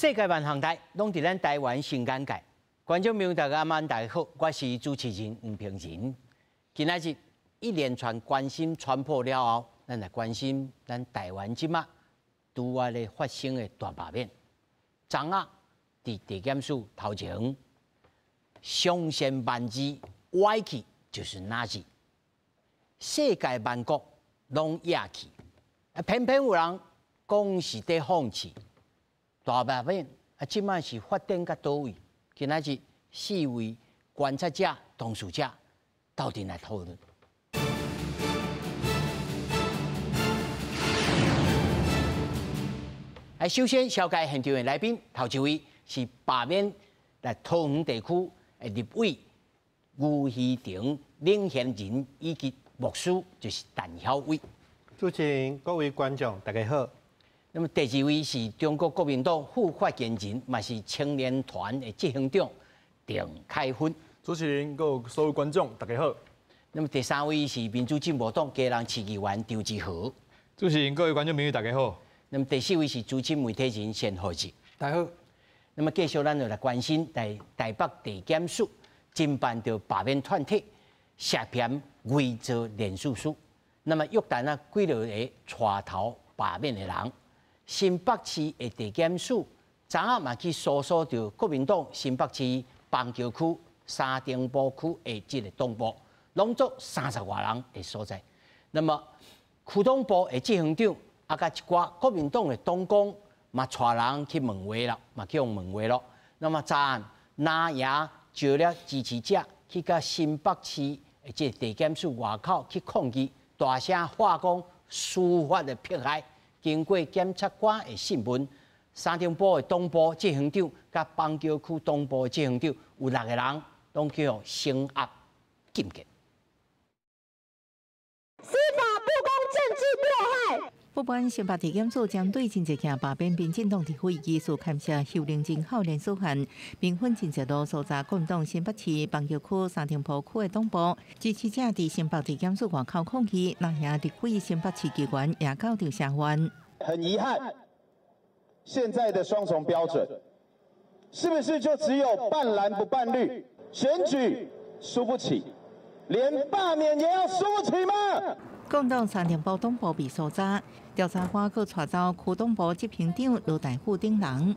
世界萬項台攏佇咱台灣新簡介。觀眾朋友大家晚大家好，我是主持人黃平仁。今仔日一連串關心川普了後，咱來關心咱台灣這馬拄仔咧發生的大罷免。昨仔佇地檢署頭前，上千萬字歪去就是納粹，世界萬國攏野去，啊，偏偏有人講是佇諷刺。大罷免啊，這馬是發展到佗位？今仔日四位觀察者、當事者鬥陣來討論。來，首先紹介現場的來賓，頭一位是罷免來桃園地區的立委吳希婷領銜人以及牧師，就是陳曉偉。主持人、各位觀眾，大家好。那麼第二位是中國國民黨副發言人，嘛是青年團的執行長鄭凱芬。主持人、各位所有觀眾，大家好。那麼第三位是民主進步黨基隆市議員張志豪。主持人、各位觀眾朋友，大家好。那麼第四位是資深媒體人單浩志。大家好。那麼繼續咱就來關心台台北地檢署偵辦著罷免團體涉嫌偽造連署書，那麼約談啊幾落個帶頭罷免的人。新北市的地檢署昨仔嘛去搜索著國民黨新北市板橋區、三重埔區的這個黨部，攏總三十外人的所在。那麼區黨部的執行長啊，佮一寡國民黨的黨工嘛，帶人去問話啦，嘛去予問話囉。那麼昨暗藍營召了支持者去佮新北市的這個地檢署外口去抗議，大聲喊講司法的迫害。經過檢察官的訊問，三重埔的黨部執行長佮板橋區黨部的執行長有六個人，攏去予聲押禁見。司法不公，政治迫害。不管新北地檢署針對真濟件罷免民進黨立委疑似牽涉幽靈人口連鎖案，兵分真濟路搜查國民黨新北市板橋區三重埔區的黨部，支持者佇新北地檢署外口抗議，藍營立委新北市議員也到場聲援。很遺憾，現在的雙重標準，是不是就只有扮藍不扮綠？選舉輸不起，連罷免也要輸不起嗎？國民黨三重埔黨部被搜查，調查官閣帶走區黨部執行長羅大富等人。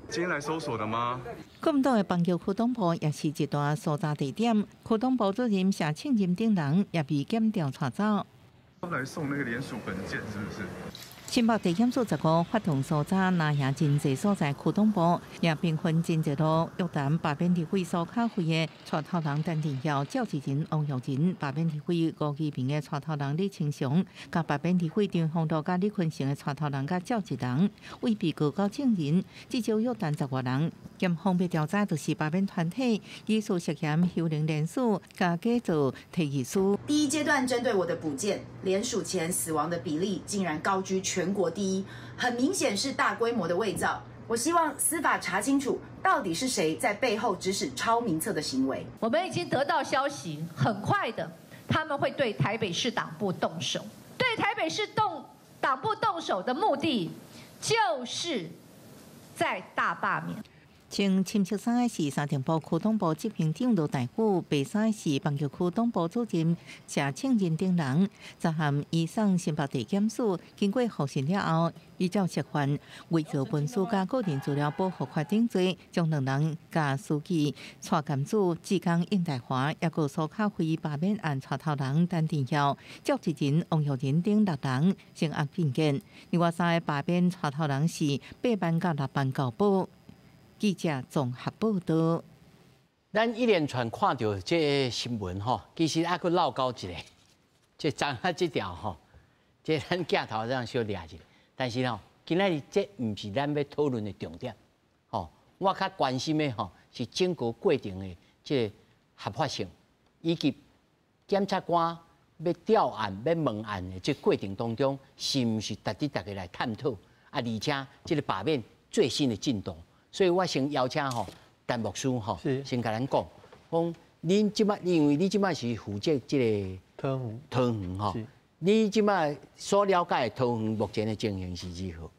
今天來搜索的嗎？國民黨的板橋區黨部也是一大搜查地點，區黨部主任謝慶仁等人也被檢調帶走。來送那個聯署文件，是不是？新北地檢署15發動搜查藍營真濟所在區黨部，也兵分真濟路約談罷免立委蘇卡會的帶頭人陳振耀、趙志仁、王玉仁，罷免立委吳怡平的帶頭人李清雄，佮罷免立委張宏樂佮李坤成的帶頭人佮趙志人，為被告佮證人，至少約談十外人。檢方欲調查就是罷免團體疑似涉嫌幽靈連署，佮假造提議書。第一階段針對我的補件，聯署前死亡的比例竟然高居全國第一，很明顯是大規模的偽造。我希望司法查清楚，到底是誰在背後指使抄名冊的行為。我們已經得到消息，很快的，他們會對台北市黨部動手。對台北市動黨部動手的目的，就是在大罷免。穿深色衫的是三重埔區黨部執行長羅大富，白衫的是板橋區黨部主任謝慶仁等人。昨暗移送新北地檢署，經過複審了後，依照涉犯偽造文書佮個人資料保護法等罪，將兩人佮書記蔡甘子、志工應大華，抑閣蘇卡輝罷免案帶頭人陳振耀、趙志仁、王玉仁等六人聲押禁見。另外三个罷免帶頭人是8萬到6萬交保。記者綜合報道。咱一連串看著這个新聞吼，其實還閣漏交一个，這昨仔這條吼，這咱鏡頭這樣小掠一下，但是吼，今仔日這毋是咱欲討論的重點，吼，我較關心的吼是整個過程的這个合法性，以及檢察官欲調案、欲問案的這過程當中，是毋是值得大家來探討？啊，而且這个罷免最新的進度。所以我先邀請吼陳牧師吼，先共咱講，講恁這擺，因為你這擺是負責這个桃園，桃園吼，你這擺所了解的桃園目前的情形是如何？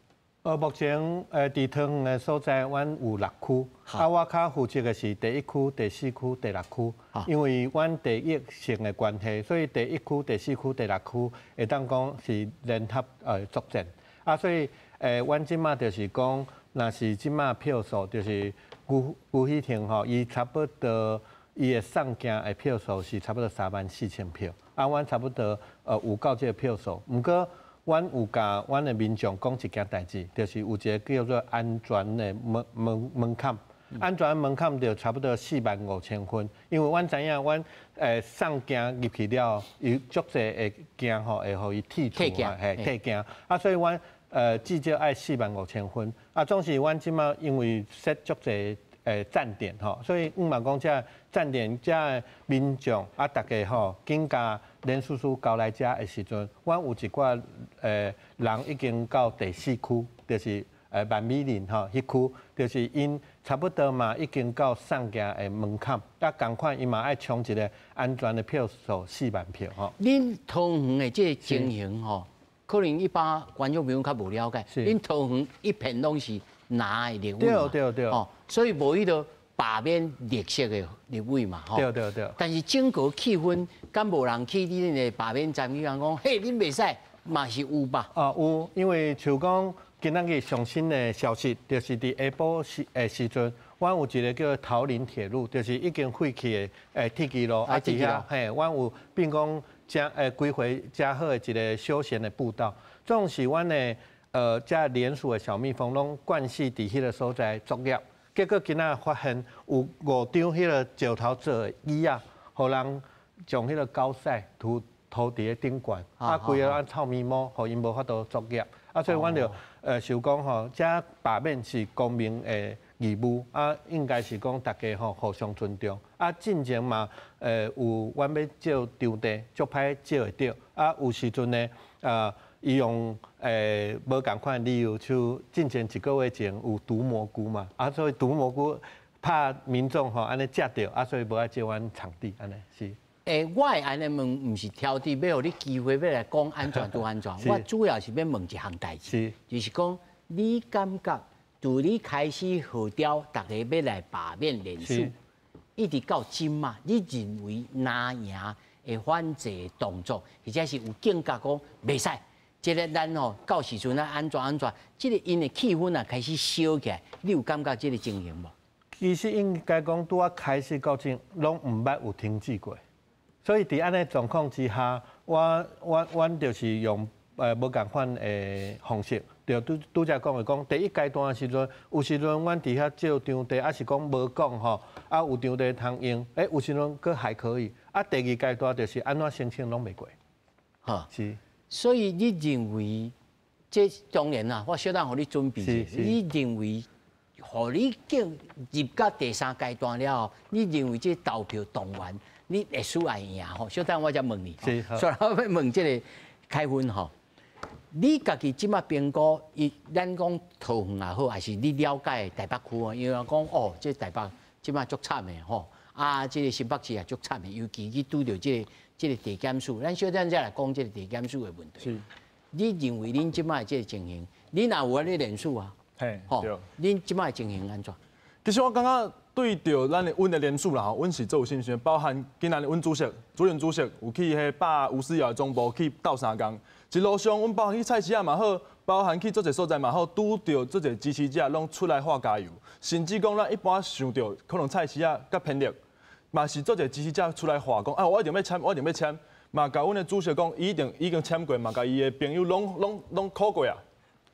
目前佇桃園的所在，阮有六區，啊，我較負責的是第一區、第四區、第六區，因為阮地域性的關係，所以第一區、第四區、第六區會當講是聯合作戰。啊，所以阮這馬就是講，若是這馬票數就是吳希婷吼，伊差不多伊的送件的票數是差不多3萬4千票，啊，阮差不多有夠這個票數，毋過，阮有共阮的民眾講一件代誌，就是有一個叫做安全的門檻，安全門檻就差不多4萬5千分，因為阮知影阮送件入去了，有足濟會驚吼，會予伊剔除啊，嘿，退件啊，所以阮至少愛4萬5千分。啊，總是阮這馬因為設足濟站點吼，所以阮嘛講這站點這民眾啊，大家吼緊共連署書交來遮的時陣，阮有一寡人已經到第四區，就是萬美林吼，彼區，就是𪜶差不多嘛已經到送件的門檻，啊仝款伊嘛愛衝一個安全的票數4萬票吼。恁桃園的這個情形吼，可能一般觀眾朋友較無了解。恁桃園一片攏是藍的立委嘛，對對對，哦，所以無彼個罷免綠色的立委嘛，吼。對對對。但是整個氣氛，敢無人去恁的罷免站去人講，嘿，恁袂使，嘛是有吧？啊有，因為像講今仔日上新的消息，就是佇下晡時的時陣，阮有一個叫桃林鐵路，就是已經廢棄的鐵支路，啊，佇遐嘿，阮有變講誠規劃誠好的一個休閒的步道，總是阮的遮連署的小蜜蜂攏慣勢佇彼個所在作業，結果今仔發現有5張彼個石頭做的椅仔，予人將彼個膠屎塗塗佇咧頂懸，啊，規个按臭咪毛，予𪜶無法度作業，啊，所以阮就想講吼，遮罷免是公民的義務，啊，應該是講大家吼互相尊重，啊，進前嘛有阮欲借場地，足歹借會著，啊，有時陣呢，伊用無仝款的理由，像進前一個月前有毒蘑菇嘛，啊，所以毒蘑菇怕民眾吼按呢食著，啊，所以無愛借阮場地，按呢是。我會按呢問，毋是挑剔，欲予你機會欲來講按怎拄按怎，我主要是欲問一項代誌，就是講你感覺自你開始號召大家欲來罷免連署，一直到這馬，你認為藍營的反制動作，或者是有警覺講袂使，這個咱吼到時陣啊按怎按怎，這個𪜶的氣氛啊開始燒起來，你有感覺這個情形無？其實應該講，拄仔開始到這攏毋捌有停止過。所以佇按呢狀況之下，阮就是用無仝款的方式，就拄拄才講的講，第一階段的時陣，有時陣阮佇遐借場地，抑是講無講吼，啊有場地通用，有時陣閣還可以，啊第二階段就是按怎申請攏袂過，哈是。所以你認為這當然啦，我小等予你準備者，你認為，予你進入到第三階段了後，你認為這投票動員？你會輸會贏吼？小等我才問你，所以我欲問這個凱芬吼，你家己這馬評估，伊咱講桃園也好，還是你了解的台北區啊？因為講哦，這台北這馬足慘的吼，啊，這個新北市也足慘的，尤其去拄著這個地檢署，咱小等再來講這個地檢署的問題。是，你認為恁這馬的這個情形，恁也有按呢連署啊？嘿，吼，恁這馬的情形按怎？其實我感覺對著咱的阮的連署啦吼，阮是足有信心，包含今仔日阮主席、主任主席有去彼百吳思瑤的總部去鬥相共，一路上阮包含去菜市仔嘛好，包含去足濟所在嘛好，拄著足濟支持者攏出來喊加油，甚至講咱一般想著可能菜市仔較偏綠，嘛是足濟支持者出來喊講啊，我一定欲簽，我一定欲簽，嘛共阮的主席講，伊已經簽過，嘛共伊的朋友攏 call 過啊，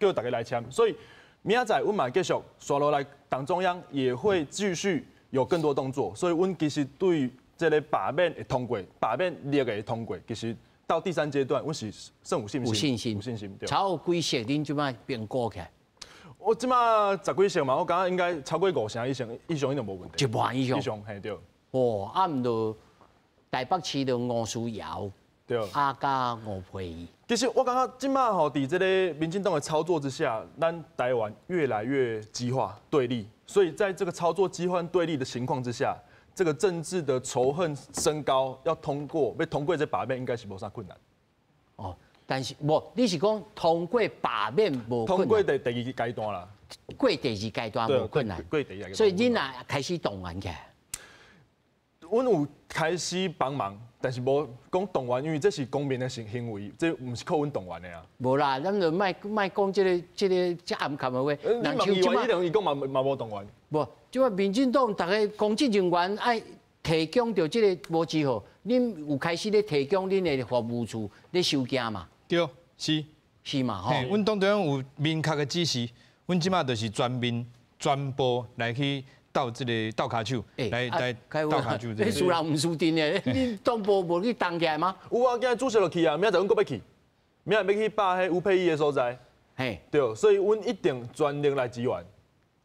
叫大家來簽，所以。明仔載阮嘛繼續紲落來，黨中央也會繼續有更多動作，所以阮其實對這個罷免會通過，罷免綠的會通過，其實到第三階段，阮是算有信心，有信心，有信心。超過幾席，恁這馬評估起來？我這馬十幾席嘛，我感覺應該超過5成以上，以上一定無問題。一半以上。以上，嘿對。哦，啊毋著台北市的吳思瑤。對。啊，佮吳佩儀。其實我感覺這馬吼，佇這個民進黨的操作之下，咱台灣越來越激化對立，所以在這個操作激化對立的情況之下，這個政治的仇恨升高，要通過，欲通過這罷免應該是無啥困難。哦，但是無，你是講通過罷免無困難？通過第二階段啦。過第二階段無困難。過第二階段。所以恁也開始動員起來。阮有開始幫忙，但是無講動員，因為這是公民的行為，這毋是靠阮動員的啊。無啦，咱就莫莫講這個這暗含的話。你問議員，伊講嘛無動員。無，這擺民進黨逐个公職人員愛提供著這個無字號，恁有開始咧提供恁的服務處咧收件嘛？對，是是嘛？吼，阮黨中央有明確的指示，阮這擺就是全面全部來去鬥這個鬥跤手，來鬥跤手。你輸人毋輸陣的，你黨部無去動起來嗎？有啊，今日主席就去啊，明仔載阮閣欲去，明仔載欲去罷彼吳沛憶的所在。嘿，對，所以阮一定全力來支援。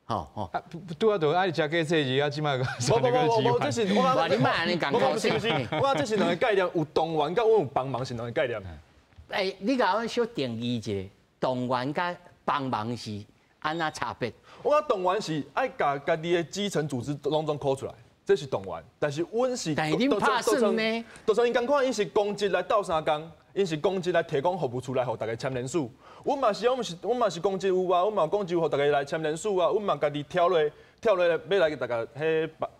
吼吼，啊，拄仔就愛食雞細字啊，這擺無無無無，這是我你莫按呢講，不是不是，我這是兩個概念，有動員佮阮有幫忙是兩個概念。欸，你共阮小定義一下，動員佮幫忙是按怎差別？我講動員是愛共家己的基層組織攏總 call 出來，這是動員。但是阮是，但是恁拍算呢？就算𪜶仝款，𪜶是公職來鬥相共，𪜶是公職來提供服務處來予逐家簽聯署。阮嘛是，阮嘛是公職有啊，阮嘛有公職有予逐家來簽聯署啊，阮嘛家己跳落跳落欲來逐家彼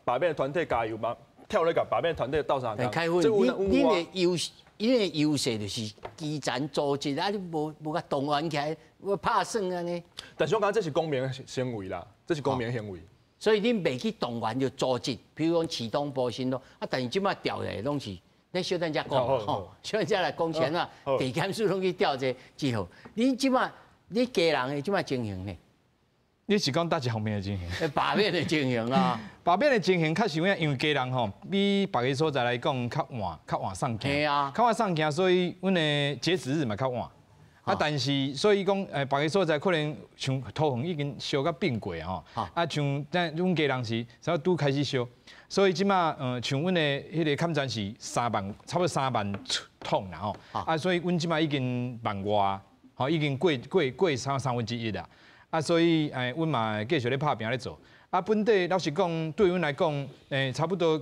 罷免團體加油嘛，跳落共罷免團體鬥相共。開會，你的優勢，你的優勢就是基層組織啊，你無共動員起來，我拍算按呢。但是我感覺這是公民的行為啦，這是公民行為。所以恁袂去動員著組織，比如講市黨部先咯，啊，但是這擺調來攏是，咱小等才講吼，小等才來講錢啊，地檢署攏去調這之後，你這擺你家人的這擺情形呢？你是講佗一方面的情形？罷免的情形啊，罷免的情形確實有影，因為家人吼比別个所在來講較晚，較晚送件，較晚送件，所以阮的截止日嘛較晚。啊，但是所以講，別个所在可能像桃園已經燒甲變過啊吼，啊，像咱阮家人是才拄開始燒，所以這擺像阮的彼個坎站是3萬，差不多3萬桶啦吼，啊，所以阮這擺已經萬外，吼，已經過1/3啦。啊，所以阮嘛繼續咧拍拚咧做。啊，本底老實講，對阮來講，差不多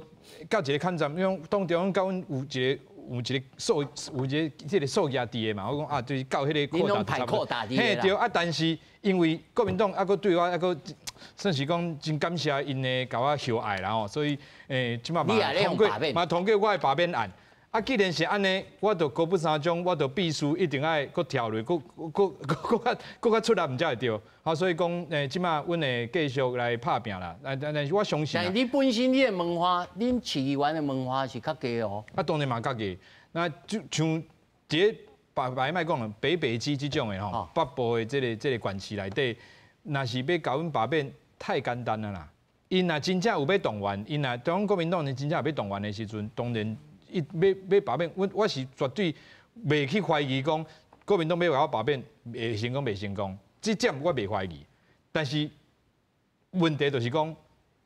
到一個坎站，因為黨中央佮阮有一個數，有一個這個數額佇的嘛。我講啊，就是到彼個擴大。嘿，對啊，但是因為國民黨猶閣對我猶閣算是講真感謝𪜶的共我厚愛啦吼，所以這擺嘛通過嘛通過我的罷免案。啊，既然是按呢，我就高不三將，我就必須一定愛閣跳落，閣較出力，毋才會對。啊，所以講，這擺阮會繼續來拍拚啦。但是我相信。但是你本身你的文化，恁市議員的文化是較低哦。啊，當然嘛較低。那就像這個白白莫講啦，北北基這種的吼，北部的這個縣市內底，若是欲共阮罷免，太簡單了啦。𪜶若真正有欲動員，𪜶若中央國民黨真正有欲動員的時陣，當然。伊欲罷免，我是絕對袂去懷疑講國民黨欲共我罷免會成功袂成功，這點我袂懷疑。但是問題就是講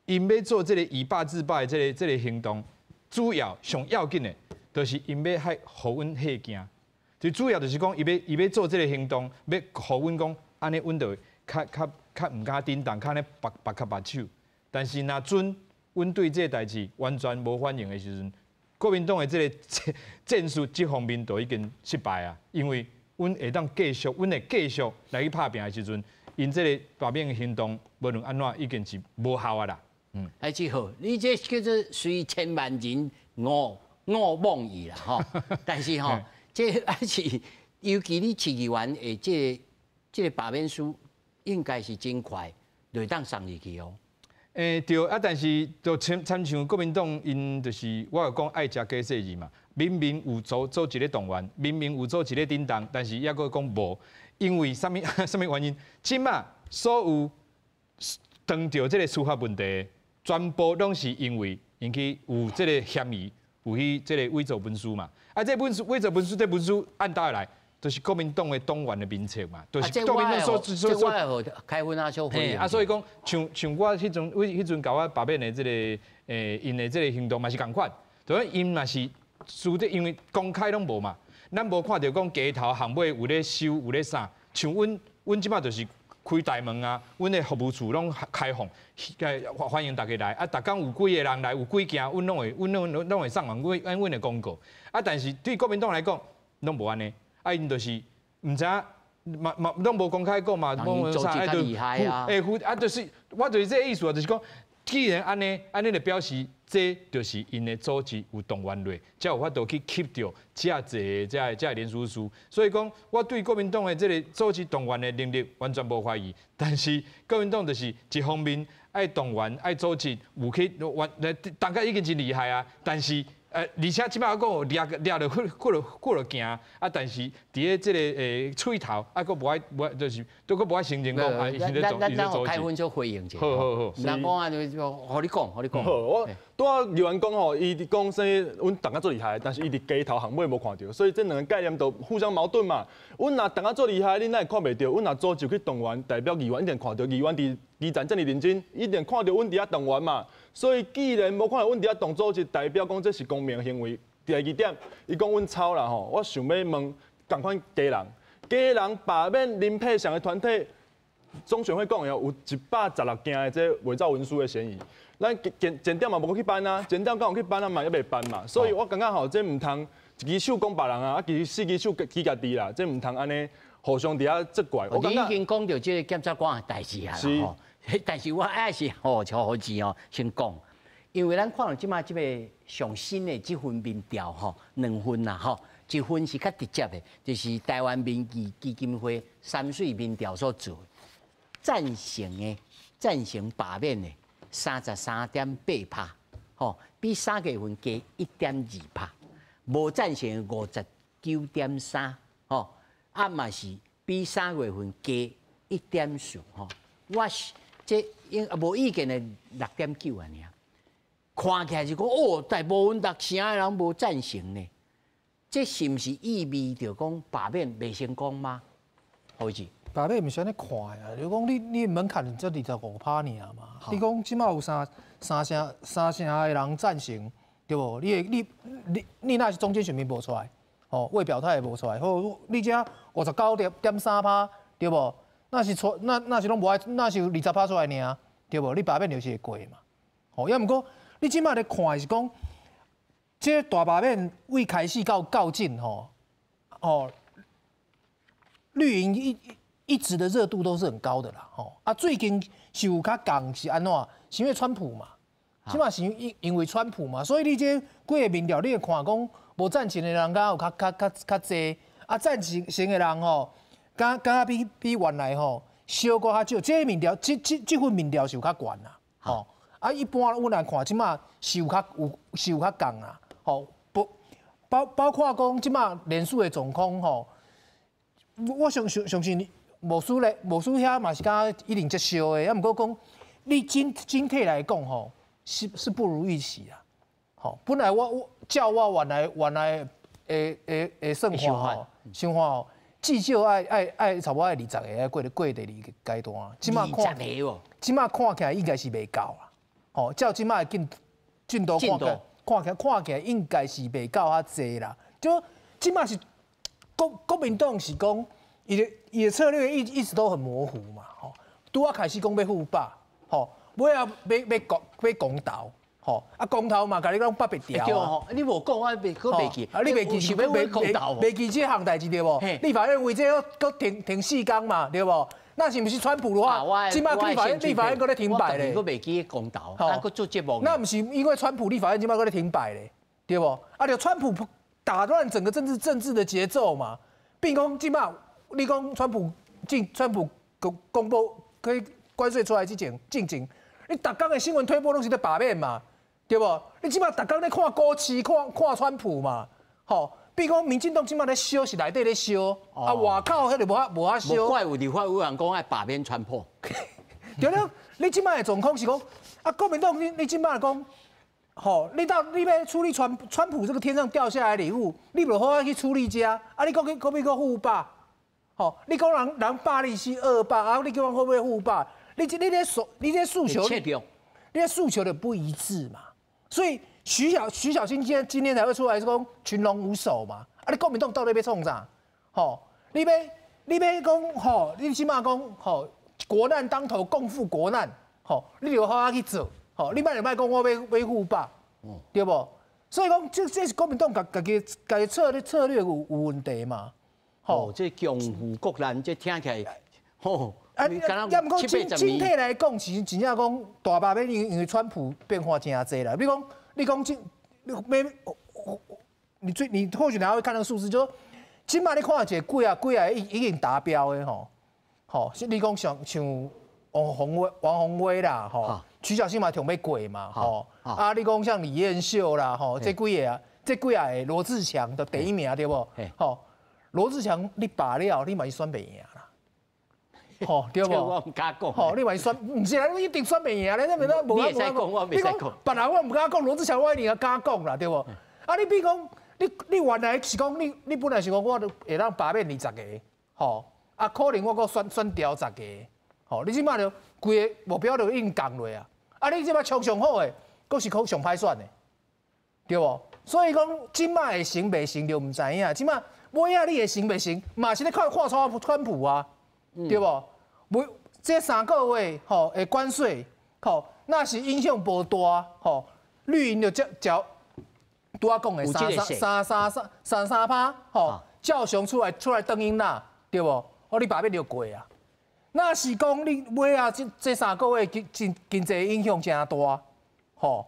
，𪜶欲做這個以罷制罷的這個行動，主要上要緊的，就是𪜶欲害予阮嚇驚。最主要就是講，伊欲做這個行動，欲予阮講，按呢阮就會較毋敢振動，較按呢縛較縛手。但是若準阮對這個代誌完全無反應的時陣，國民黨的這個戰術這方面就已經失敗啊，因為阮會當繼續，阮會繼續來去拍拚的時陣，𪜶這個罷免行動無論按怎已經是無效啊啦。嗯，哎，這好，你這叫做雖千萬人吾往矣啦，吼。但是吼，這還是尤其你市議員的這個罷免書，應該是真快就會當送入去哦。對啊，但是就親像國民黨，𪜶就是我有講愛食雞細字嘛，明明有做一个動員，明明有做一个振動，但是猶閣講無，因為啥物啥物原因？這擺所有當著這个司法問題，全部攏是因為𪜶去有這个嫌疑，有去這个偽造文書嘛。啊，這文書偽造文書，這文書按佗來？就是國民黨的黨員的名冊嘛，就是國民黨所開分啊，小會啊，所以講像我彼陣，彼陣共我罷免的這个𪜶的這个行動嘛是仝款，就是𪜶嘛是輸得，因為公開攏無嘛，咱無看著講街頭巷尾有咧收有咧啥，像阮這擺就是開大門啊，阮的服務處攏開放，歡迎大家來，啊，逐工有幾個人來，有幾件，阮攏會送阮的公告，啊，但是對國民黨來講，攏無按呢。啊，𪜶就是毋知影，嘛嘛攏無公開講嘛，無啥啊，就厲害啊，欸，啊，就是我就是這個意思啊，就是講，既然按呢，按呢就表示這就是𪜶的組織有動員力，才有法度去吸著遮濟遮遮連署書。所以講，我對國民黨的這個組織動員的能力完全無懷疑。但是國民黨就是一方面愛動員、愛組織，有去完，大家已經真厲害啊，但是。而且這擺講掠掠著過過過著行啊，但是佇咧這個喙頭啊，閣無愛無愛，就是都閣無愛承認講啊，伊是咧做，伊咧做。開分做回應者。好好好。人講啊，就予你講，予你講。好，我拄仔議員講吼，伊講啥物，阮黨較足厲害，但是伊佇街頭巷尾無看著，所以這兩個概念都互相矛盾嘛。阮若黨較足厲害，你哪會看袂著？阮若組織去動員，代表議員一定看著，議員佇基層遮爾認真，一定看著阮佇遐動員嘛。所以既然無看著阮佇遐動組織，代表講這是公平行為。第二點，伊講阮抄啦吼，我想欲問仝款家人，家人罷免林沛祥的團體，總選會講的有116件的這偽造文書的嫌疑。咱檢檢點嘛無去辦啊，檢點敢有去辦啊嘛，猶未辦嘛。所以我感覺吼，這毋通一支手講別人啊，啊其實四支手舉家己啦，這毋通按呢互相佇遐責怪。我你已經講著這個檢察官的代誌啊，吼。但是我還是吼，好字哦，先講，因為咱看著這擺這個上新的這份民調吼，兩份啦吼，一份是較直接的，就是台灣民意基金會三水民調所做的，贊成罷免的33.8%，吼，比3月份加1.2%，無贊成59.3，吼，啊嘛是比3月份加1.4，吼，我是。這應無意見的6.9按呢，看起來是講哦，大部分六成的人無贊成呢。這是毋是意味著講罷免袂成功嗎？何志？罷免毋是按呢看啊，就講你門檻才25%爾嘛。你講這擺有三成的人贊成，對無？你若是中間選民無出來，哦，未表態也無出來，好，你這59.3%，對無？那是出那那是攏無愛，那是有20%出來爾，對無？你罷免就是會過嘛。吼，抑毋過你這擺咧看是講，這個大罷免為開始到告盡吼，哦，綠營一直的熱度都是很高的啦，吼啊，最近是有較降是按怎？是因為川普嘛，這擺是因為川普嘛，所以你這幾個民調你會看講無贊成的人敢有較濟，啊贊成的人吼。敢敢比原來吼小可較少，這個民調，這份民調是有較懸啦，吼啊！一般阮來看，這擺是有較降啦，吼不包括講這擺連署的狀況吼，我相信無輸咧，無輸遐嘛是敢一定接受的，啊毋過講你整體來講吼，是不如預期啦，吼本來我照我原來的算法吼，想法吼。至少愛差不多愛20個，愛過第二個階段。這擺看，這擺看起來應該是袂夠啦。吼，照這擺進度看起來應該是袂夠較濟啦。就這擺是國民黨是講，伊的策略一直都很模糊嘛。吼，拄仔開始講欲護罷，吼，尾仔欲公投。吼，啊公投嘛，共你講北別調啊！你無講我袂閣袂記。啊，你袂記是欲公投？袂記這項代誌對無？立法院為這個閣停4工嘛，對無？那是毋是川普的話，這擺立法院閣咧停擺咧？閣袂記公投，啊，閣做節目。那毋是因為川普立法院這擺閣咧停擺咧，對無？啊，就川普打亂整個政治的節奏嘛。變講這擺你講川普公布可以關稅出來之前，進前，你逐工的新聞推播攏是咧罷免嘛？對無？你這擺逐工咧看股市，看看川普嘛，吼。比如講，民進黨這擺咧燒是內底咧燒，啊外口彼個無法燒。怪有立法委員講愛罷免川普。對了，你這擺的狀況是講，啊國民黨你這擺講，吼，你到你欲處理川普這個天上掉下來的禮物，你無好好去處理這，啊你閣去閣欲閣護罷，吼，你講人霸你是惡霸，啊你叫阮好欲護罷，你這訴求，你這訴求的不一致嘛。所以徐巧芯今天才會出來說群龍無首嘛，啊！你國民黨到底欲創啥？吼，你欲講吼，你起碼講吼，國難當頭，共赴國難，吼，你就好好去做，吼，你莫就莫講我欲護罷，對無？所以講這是國民黨家己策略有問題嘛。哦，這強富國難，這聽起來，吼，啊，也毋過整體來講，是真正講大罷免，因為川普變化真濟啦。你講這，你欲，你最你或許你還會看那個數字，就說，這擺你看一個幾啊幾啊已經達標的吼，吼，你講像王鴻薇啦，吼，徐巧芯嘛準備過嘛，吼，啊，你講像李彥秀啦，吼，這幾个啊，這幾个羅智強的第一名對無？吼。羅智強，你罷了，你嘛是選袂贏啦，吼對無？我毋敢講。吼，你嘛是選，毋是啦，你一定選袂贏咧，你袂當無。你會使講，我袂使講。別人我毋敢講，羅智強我一定敢講啦，對無？啊，你比如講，你原來是講你本來是講我會當罷免20個，吼，啊，可能我閣選調10個，吼，你這擺就規個目標就已經降落啊，啊，你這擺衝上好的，閣是講上歹選的，對無？所以講，這擺會成袂成就毋知影，這擺。尾仔你會成袂成，嘛是咧看看川普啊，對無？無這3個月吼的關稅，吼，若是影響無大，吼，綠營就照拄仔講的3.33%，吼，照常出來轉英啦，對無？哦，你罷免就過啊。若是講你尾仔這3個月經濟影響誠大，吼，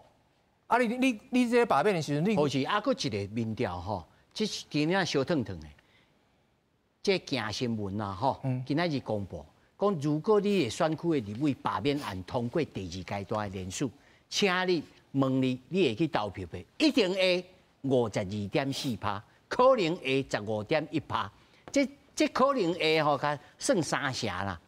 啊你這罷免的時陣，你好是啊，閣一個民調吼。這是今仔燒燙燙的，這鏡新聞啊，吼，今仔日公布，講如果你的選區的立委罷免案通過第二階段的連署，請你問你，你會去投票袂？一定會52.4%，可能會15.1%。這可能會吼，較算三成啦，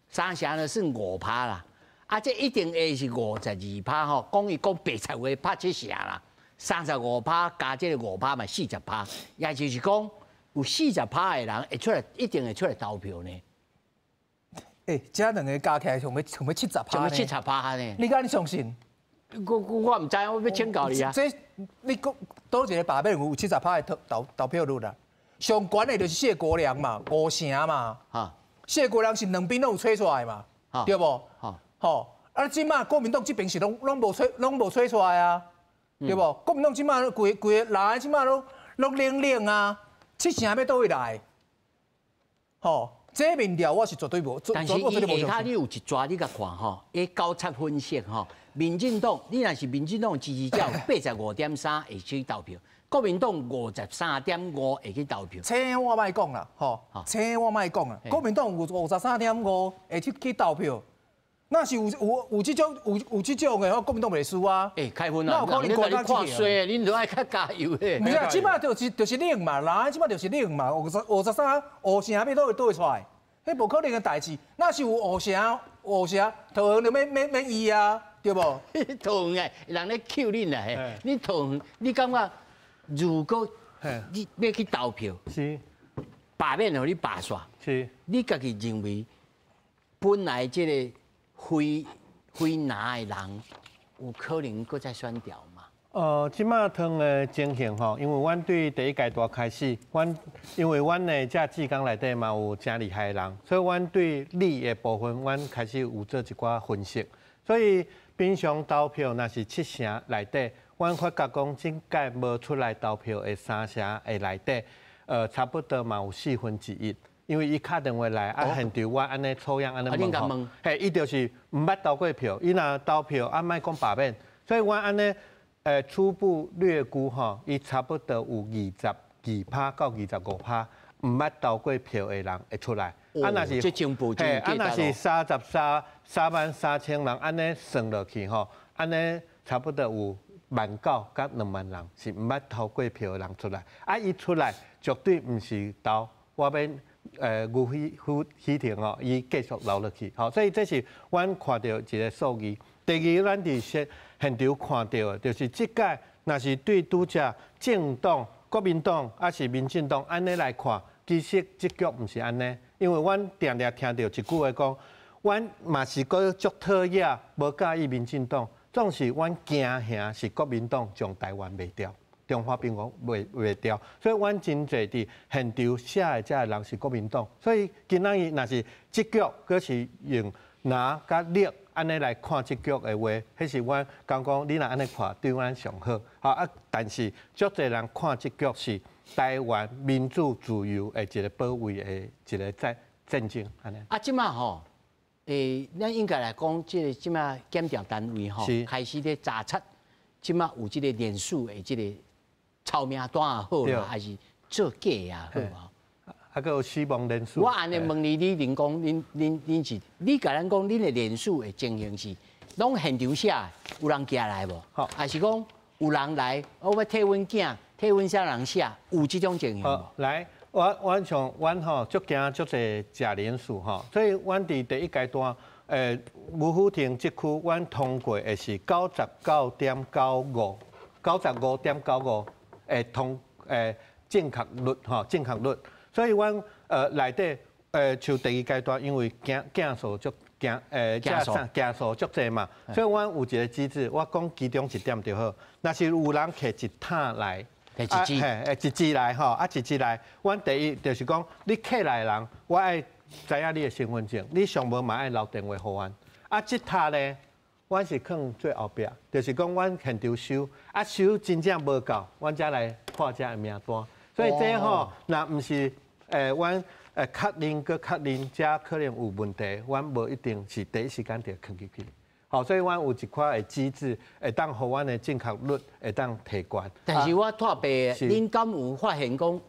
三成就算5%啦。啊，這一定會是52%吼，講伊講白菜話拍七成啦。35%加這個5%嘛，40%，也就是講有40%的人會出來，一定會出來投票呢。欸，這兩個加起來像欲70%。像欲70%呢？你敢相信？我毋知，我欲請教你啊。這你講佗一個罷免有70%的投票率啦？上懸的就是謝國樑嘛，5成嘛。謝國樑是兩邊攏有揣出來嘛，對無？吼，啊，這擺國民黨這邊是攏無揣出來啊。對無？國民黨這擺規規個人，這擺攏冷冷啊，7成欲佗位來？吼，這民調我是絕對無。但是伊下跤你有一逝你共看吼，伊交叉分析吼，民進黨你若是民進黨支持者85.3會去投票，國民黨53.5會去投票。這我莫講啦，吼，這我莫講啦。國民黨有53.5會去投票。那是有這種的，國民黨袂輸啊！欸，開分啊！那有可能你看衰，恁都愛較加油的。毋是啊，這擺就是冷嘛，人這擺就是冷嘛，53.5成欲佗位出來，彼無可能的代誌。若是有5成，桃園就免伊啊，對無？桃園的人咧抾恁啦，嘿！你桃園，你感覺如果你欲去投票，罷免予你罷煞，你家己認為本來這個非藍的人有可能閣再選掉嗎？這擺湯的情形吼，因為阮對第一階段開始，阮因為阮的這志工內底嘛有誠厲害的人，所以阮對綠的部分，阮開始有做一寡分析。所以平常投票若是7成內底，阮發覺講這屆無出來投票的3成的內底，差不多嘛有1/4。因為伊敲電話來，啊，現場我按呢抽樣按呢問吼，嘿，伊就是毋捌投過票，伊若投票啊，莫講罷免，所以我按呢，初步略估吼，伊差不多有22%到25%毋捌投過票的人會出來。啊，若是，嘿，啊，若是33萬3千人按呢算落去吼，按呢差不多有1.9萬佮2萬人是毋捌投過票的人出來。啊，伊出來絕對毋是投我欲。牛許婷哦，伊繼續留落去，吼，所以這是阮看著一個數字。第二，咱佇現場看著的，就是這屆若是對拄才政黨、國民黨抑是民進黨按呢來看，其實這局毋是按呢，因為阮定定聽著一句話講，阮嘛是閣足討厭，無佮意民進黨，總是阮驚嚇是國民黨將台灣賣掉。中華民國賣掉，所以阮真濟佇現場寫的這个人是國民黨，所以今仔日若是這局，閣是用藍佮綠按呢來看這局的話，彼是阮感覺你若按呢看對阮上好。吼啊，但是足濟人看這局是台灣民主自由的一個保衛的一個戰爭，按呢。啊，這馬吼，咱應該來講，這個這馬檢調單位吼，開始咧查冊，這馬有這個連署的這個抄名單也好啦，還是做假也好啊。啊，閣有死亡連署。我按呢問你，你恁講，恁是，你共咱講，恁的連署的情形是，攏現場寫，有人寄來無？還是講有人來，我欲替阮囝，替阮啥人寫，有這種情形無？來，我像阮吼，足驚足濟假連署吼，所以阮佇第一階段，吳虎亭這區，阮通過的是99.95，95.95的通正確率吼，正確率。所以阮內底像第二階段，因為驚數足驚驚數足濟嘛，所以阮有一個機制，我講其中一點就好。若是有人摕一塔來，一支，嘿，一支來吼，啊一支來，阮第一就是講，你客來的人，我愛知影你的身份證，你上無嘛愛留電話予阮。啊，這塔咧，阮是囥最後壁，就是講阮現場收，啊收真正無夠，阮才來看這的名單。所以這吼，若毋是阮確認閣確認，這可能有問題，阮無一定是第一時間就囥入去。好，所以阮有一寡的機制，會當予阮的正確率會當提懸。但是我拖白，恁敢有發現講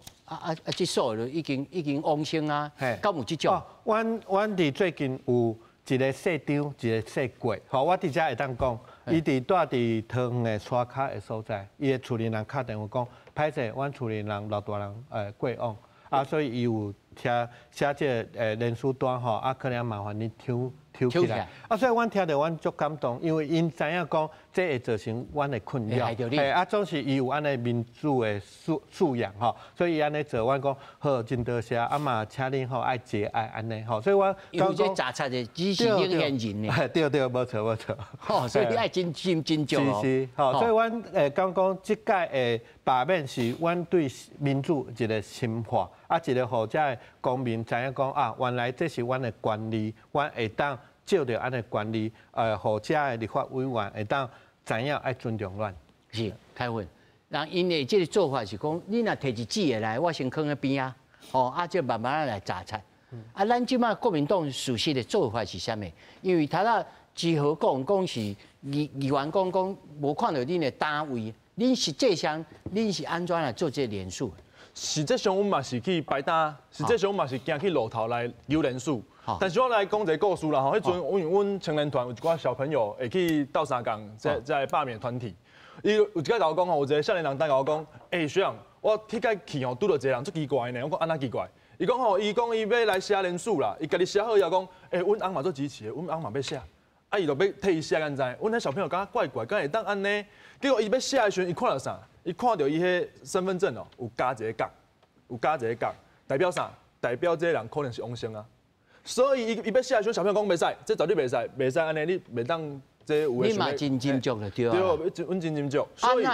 這數就已經往生啊？敢有這種？阮佇最近有一個姓張，一個姓郭。吼，我佇遮會當講，伊佇住佇桃園的沙跤的所在，伊的厝裡人敲電話講，歹勢，阮厝裡人老大人過往。啊，所以伊有寫寫這個連署單吼，啊，可能麻煩你抽抽起來。啊，所以阮聽著阮足感動，因為𪜶知影講這會造成阮的困擾。嘿，啊，總是伊有按呢民主的素養吼，所以伊按呢做，阮講好，真多謝，啊嘛，請恁吼愛節哀按呢吼，所以我因為這查冊的只是領先人呢。對對，無錯無錯。吼，所以你愛真真真足哦。是是，吼，所以阮講講這屆的罷免是阮對民主一個深化，啊，一個予遮的公民知影講啊，原來這是阮的權利，阮會當藉著按呢權利，予遮的立法委員會當知影愛尊重阮。是，開芬，人𪜶的這個做法是講，你若提一紙的來，我先囥佇邊仔，吼，啊，這慢慢來查冊。啊，咱這馬國民黨事實的做法是啥物？因為頭仔之後講講是議員講講無看著恁的單位，恁實際上恁是按怎來做這個連署？實際上，阮嘛是去擺單，實際上阮嘛是行去路頭來求連署。但是我來講一個故事啦吼，彼陣阮青年團有一寡小朋友會去鬥相共，這罷免團體。伊有一擺共我講吼，有一個少年人當共我講，欸，學長，我彼擺去吼拄著一個人足奇怪呢。我講按怎奇怪？伊講吼，伊講伊欲來寫連署啦，伊家己寫好以後講，欸，阮翁嘛足支持的，阮翁嘛欲寫，啊，伊就欲替伊寫，敢知？阮彼小朋友感覺怪怪，敢會當按呢？結果伊欲寫的時陣，伊看著啥？伊看著伊彼身份證哦，有加一個角，有加一個角，代表啥？代表這個人可能是往生啊。所以伊欲寫的時陣，小朋友講袂使，這絕對袂使，袂使按呢，你袂當這有的。你嘛真斟酌就對啊。對，阮真斟酌。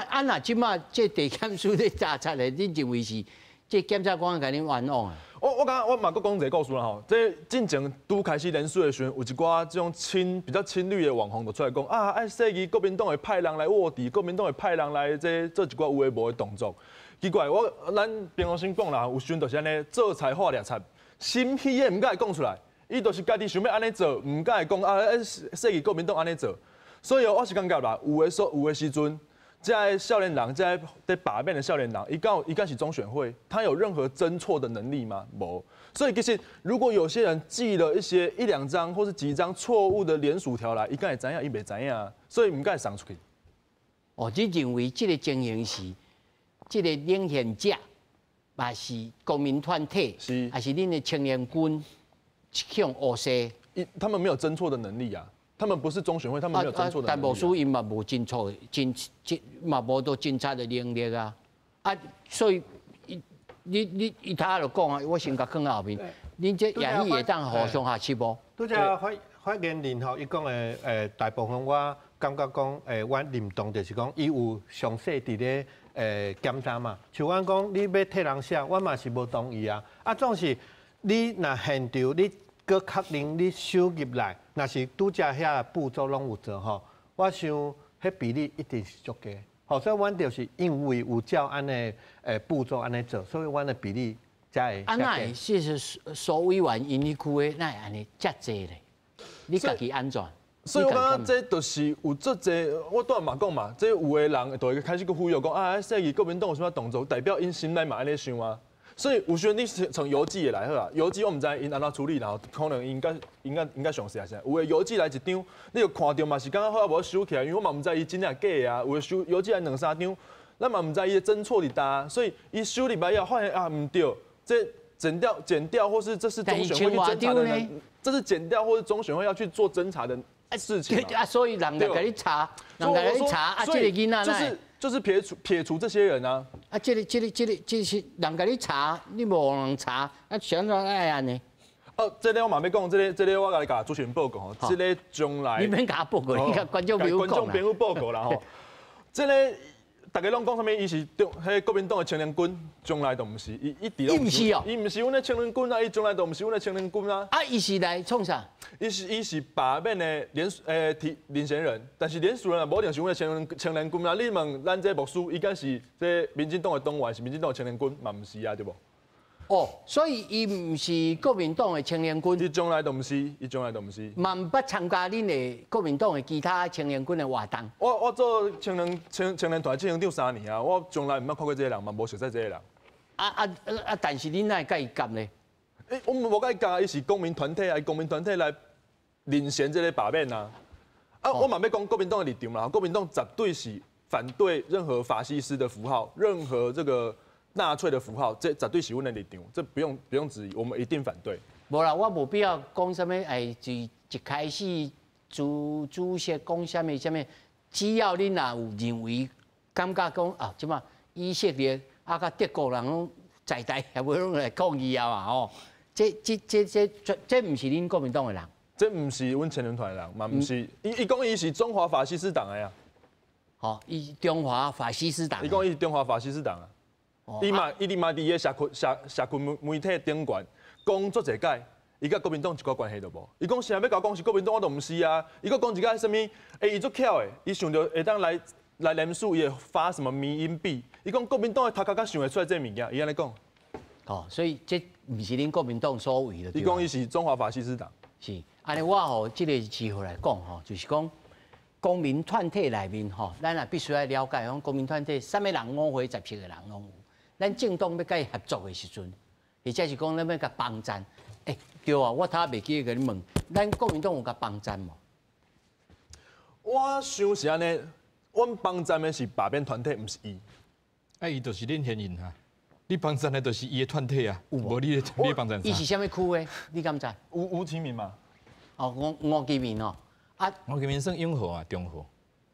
啊那這馬這地檢署咧查冊的，你認為是這檢察官共恁冤枉啊？我感覺我嘛閣講一個故事啦吼，這進前拄開始連署的時陣，有一寡這種比較親綠的網紅就出來講啊，愛說伊國民黨會派人來臥底，國民黨會派人來這做一寡有的無的動作。奇怪，咱平常心講啦，有時陣就是按呢做菜化掠賊，心虛的毋敢會講出來，伊就是家己想欲按呢做，毋敢會講啊，說伊國民黨按呢做。所以我是感覺啦，有的時陣，這个少年人，這个佇罷免的少年人，伊敢是中選會，他有任何偵錯的能力嗎？無。所以其實，如果有些人寄了一些一兩張或是幾張錯誤的聯署條來，伊敢會知影，伊袂知影，所以毋敢送出去。哦，你認為這個情形是，這個領銜者，嘛是公民團體，是，還是恁的青年軍向烏西？他們沒有偵錯的能力啊。他們不是中選會，他們沒有偵錯的能力。但無輸𪜶嘛無偵錯，偵嘛無多偵查的能力啊！啊，所以你伊頭仔就講啊，我先共囥後面。恁這也許會當互相下試無？拄才發言人吼，伊講的大部分我感覺講阮認同，就是講伊有詳細佇咧檢查嘛。像阮講，你欲替人寫，我嘛是無同意啊。啊，總是你若現場你。閣確認你收入來，若是拄才遐步驟攏有做吼，我想彼比例一定是足低。吼，所以阮就是因為有照按呢步驟按呢做，所以阮的比例才會。啊，哪會是蘇委員𪜶彼區的，哪會按呢遮濟咧？你家己按怎？所以我感覺這就是有足濟，我拄仔嘛講嘛，這有的人就會開始閣忽悠講啊，說伊國民黨有啥物動作，代表𪜶心內嘛按呢想啊。所以有時陣你從郵寄的來好啊，郵寄我毋知𪜶按怎處理，然後可能𪜶較應該應該詳細啊啥。有的郵寄來一張，你就看著嘛是感覺好啊無收起來，因為我嘛毋知伊真抑假的啊。有的收郵寄來兩三張，咱嘛毋知伊的真錯佇佗，所以伊收入來以後發現啊毋對，這剪掉剪掉，或是這是中選會去偵查的，這是剪掉或是中選會要去做偵查的事情啊，所以人就共你查，人共你查啊，這個囡仔就是撇除這些人啊。啊，這個是人共你查，你無人查，啊，啥怎愛按呢？哦，這個我嘛欲講，這個我共你共主持人報告吼，這個將來你免共我報告，你共觀眾朋友講。觀眾朋友報告啦吼，這個大家攏講啥物？伊是中彼國民黨的青年軍，從來都毋是，伊一直攏毋是哦，伊毋是阮的青年軍啊，伊從來都毋是阮的青年軍啊。啊，伊是來創啥？伊是罷免的連提領銜人，但是連署人也無一定是阮的青年軍啊。你問咱這牧師，伊敢是這民進黨的黨員，是民進黨的青年軍，嘛毋是啊，對無？哦，所以伊毋是國民黨的青年軍。伊從來都毋是，伊從來都毋是。嘛毋捌參加恁的國民黨的其他青年軍的活動。我做青年團執行長3年啊，我從來毋捌看過這個人，嘛無熟悉這個人。啊！但是恁哪會佮伊夾呢？欸，我們無佮伊夾，伊是公民團體啊，伊公民團體來領銜這個罷免啊。啊，我嘛欲講國民黨的立場啦，國民黨絕對是反對任何法西斯的符號，任何這個納粹的符號，這絕對是阮的立場，這不用質疑，我們一定反對。無啦，我無必要講啥物，哎，一一開始主席講啥物啥物，只要恁若有認為感覺講啊，這馬以色列啊，佮德國人攏在台也無攏來抗議啊嘛吼，這毋是恁國民黨的人，這毋是阮青年團的人，嘛毋是，伊講伊是中華法西斯黨的啊。吼，伊中華法西斯黨。伊講伊是中華法西斯黨啊。伊嘛，伊嘛佇個社群媒體頂懸講足濟擺，伊佮國民黨一寡關係都無。伊講啥欲共我講是國民黨，我都毋是啊。伊閣講一個啥物？欸，伊足巧的，伊想著會當來連署，伊會發什麼迷因幣？伊講國民黨的頭殼較想會出來這物件，伊按呢講。哦，所以這毋是恁國民黨所為的。伊講伊是中華法西斯黨。是，按呢我予這個機會來講吼，就是講公民團體內面吼，咱也必須愛了解，講公民團體啥物人五花十七個人攏有。咱政黨欲佮伊合作的時陣，或者是講咱欲共幫贊，欸，對啊，我頭袂記得共你問，咱國民黨有共幫贊無？我想是按呢，阮幫贊的是罷免團體，毋是伊。啊，伊就是領銜人啊，你幫贊的就是伊的團體啊，無你幫贊啥？伊是啥物區的？你敢知？吳啟明嘛。哦，吳啟明哦，啊，吳啟明算永和啊，中和，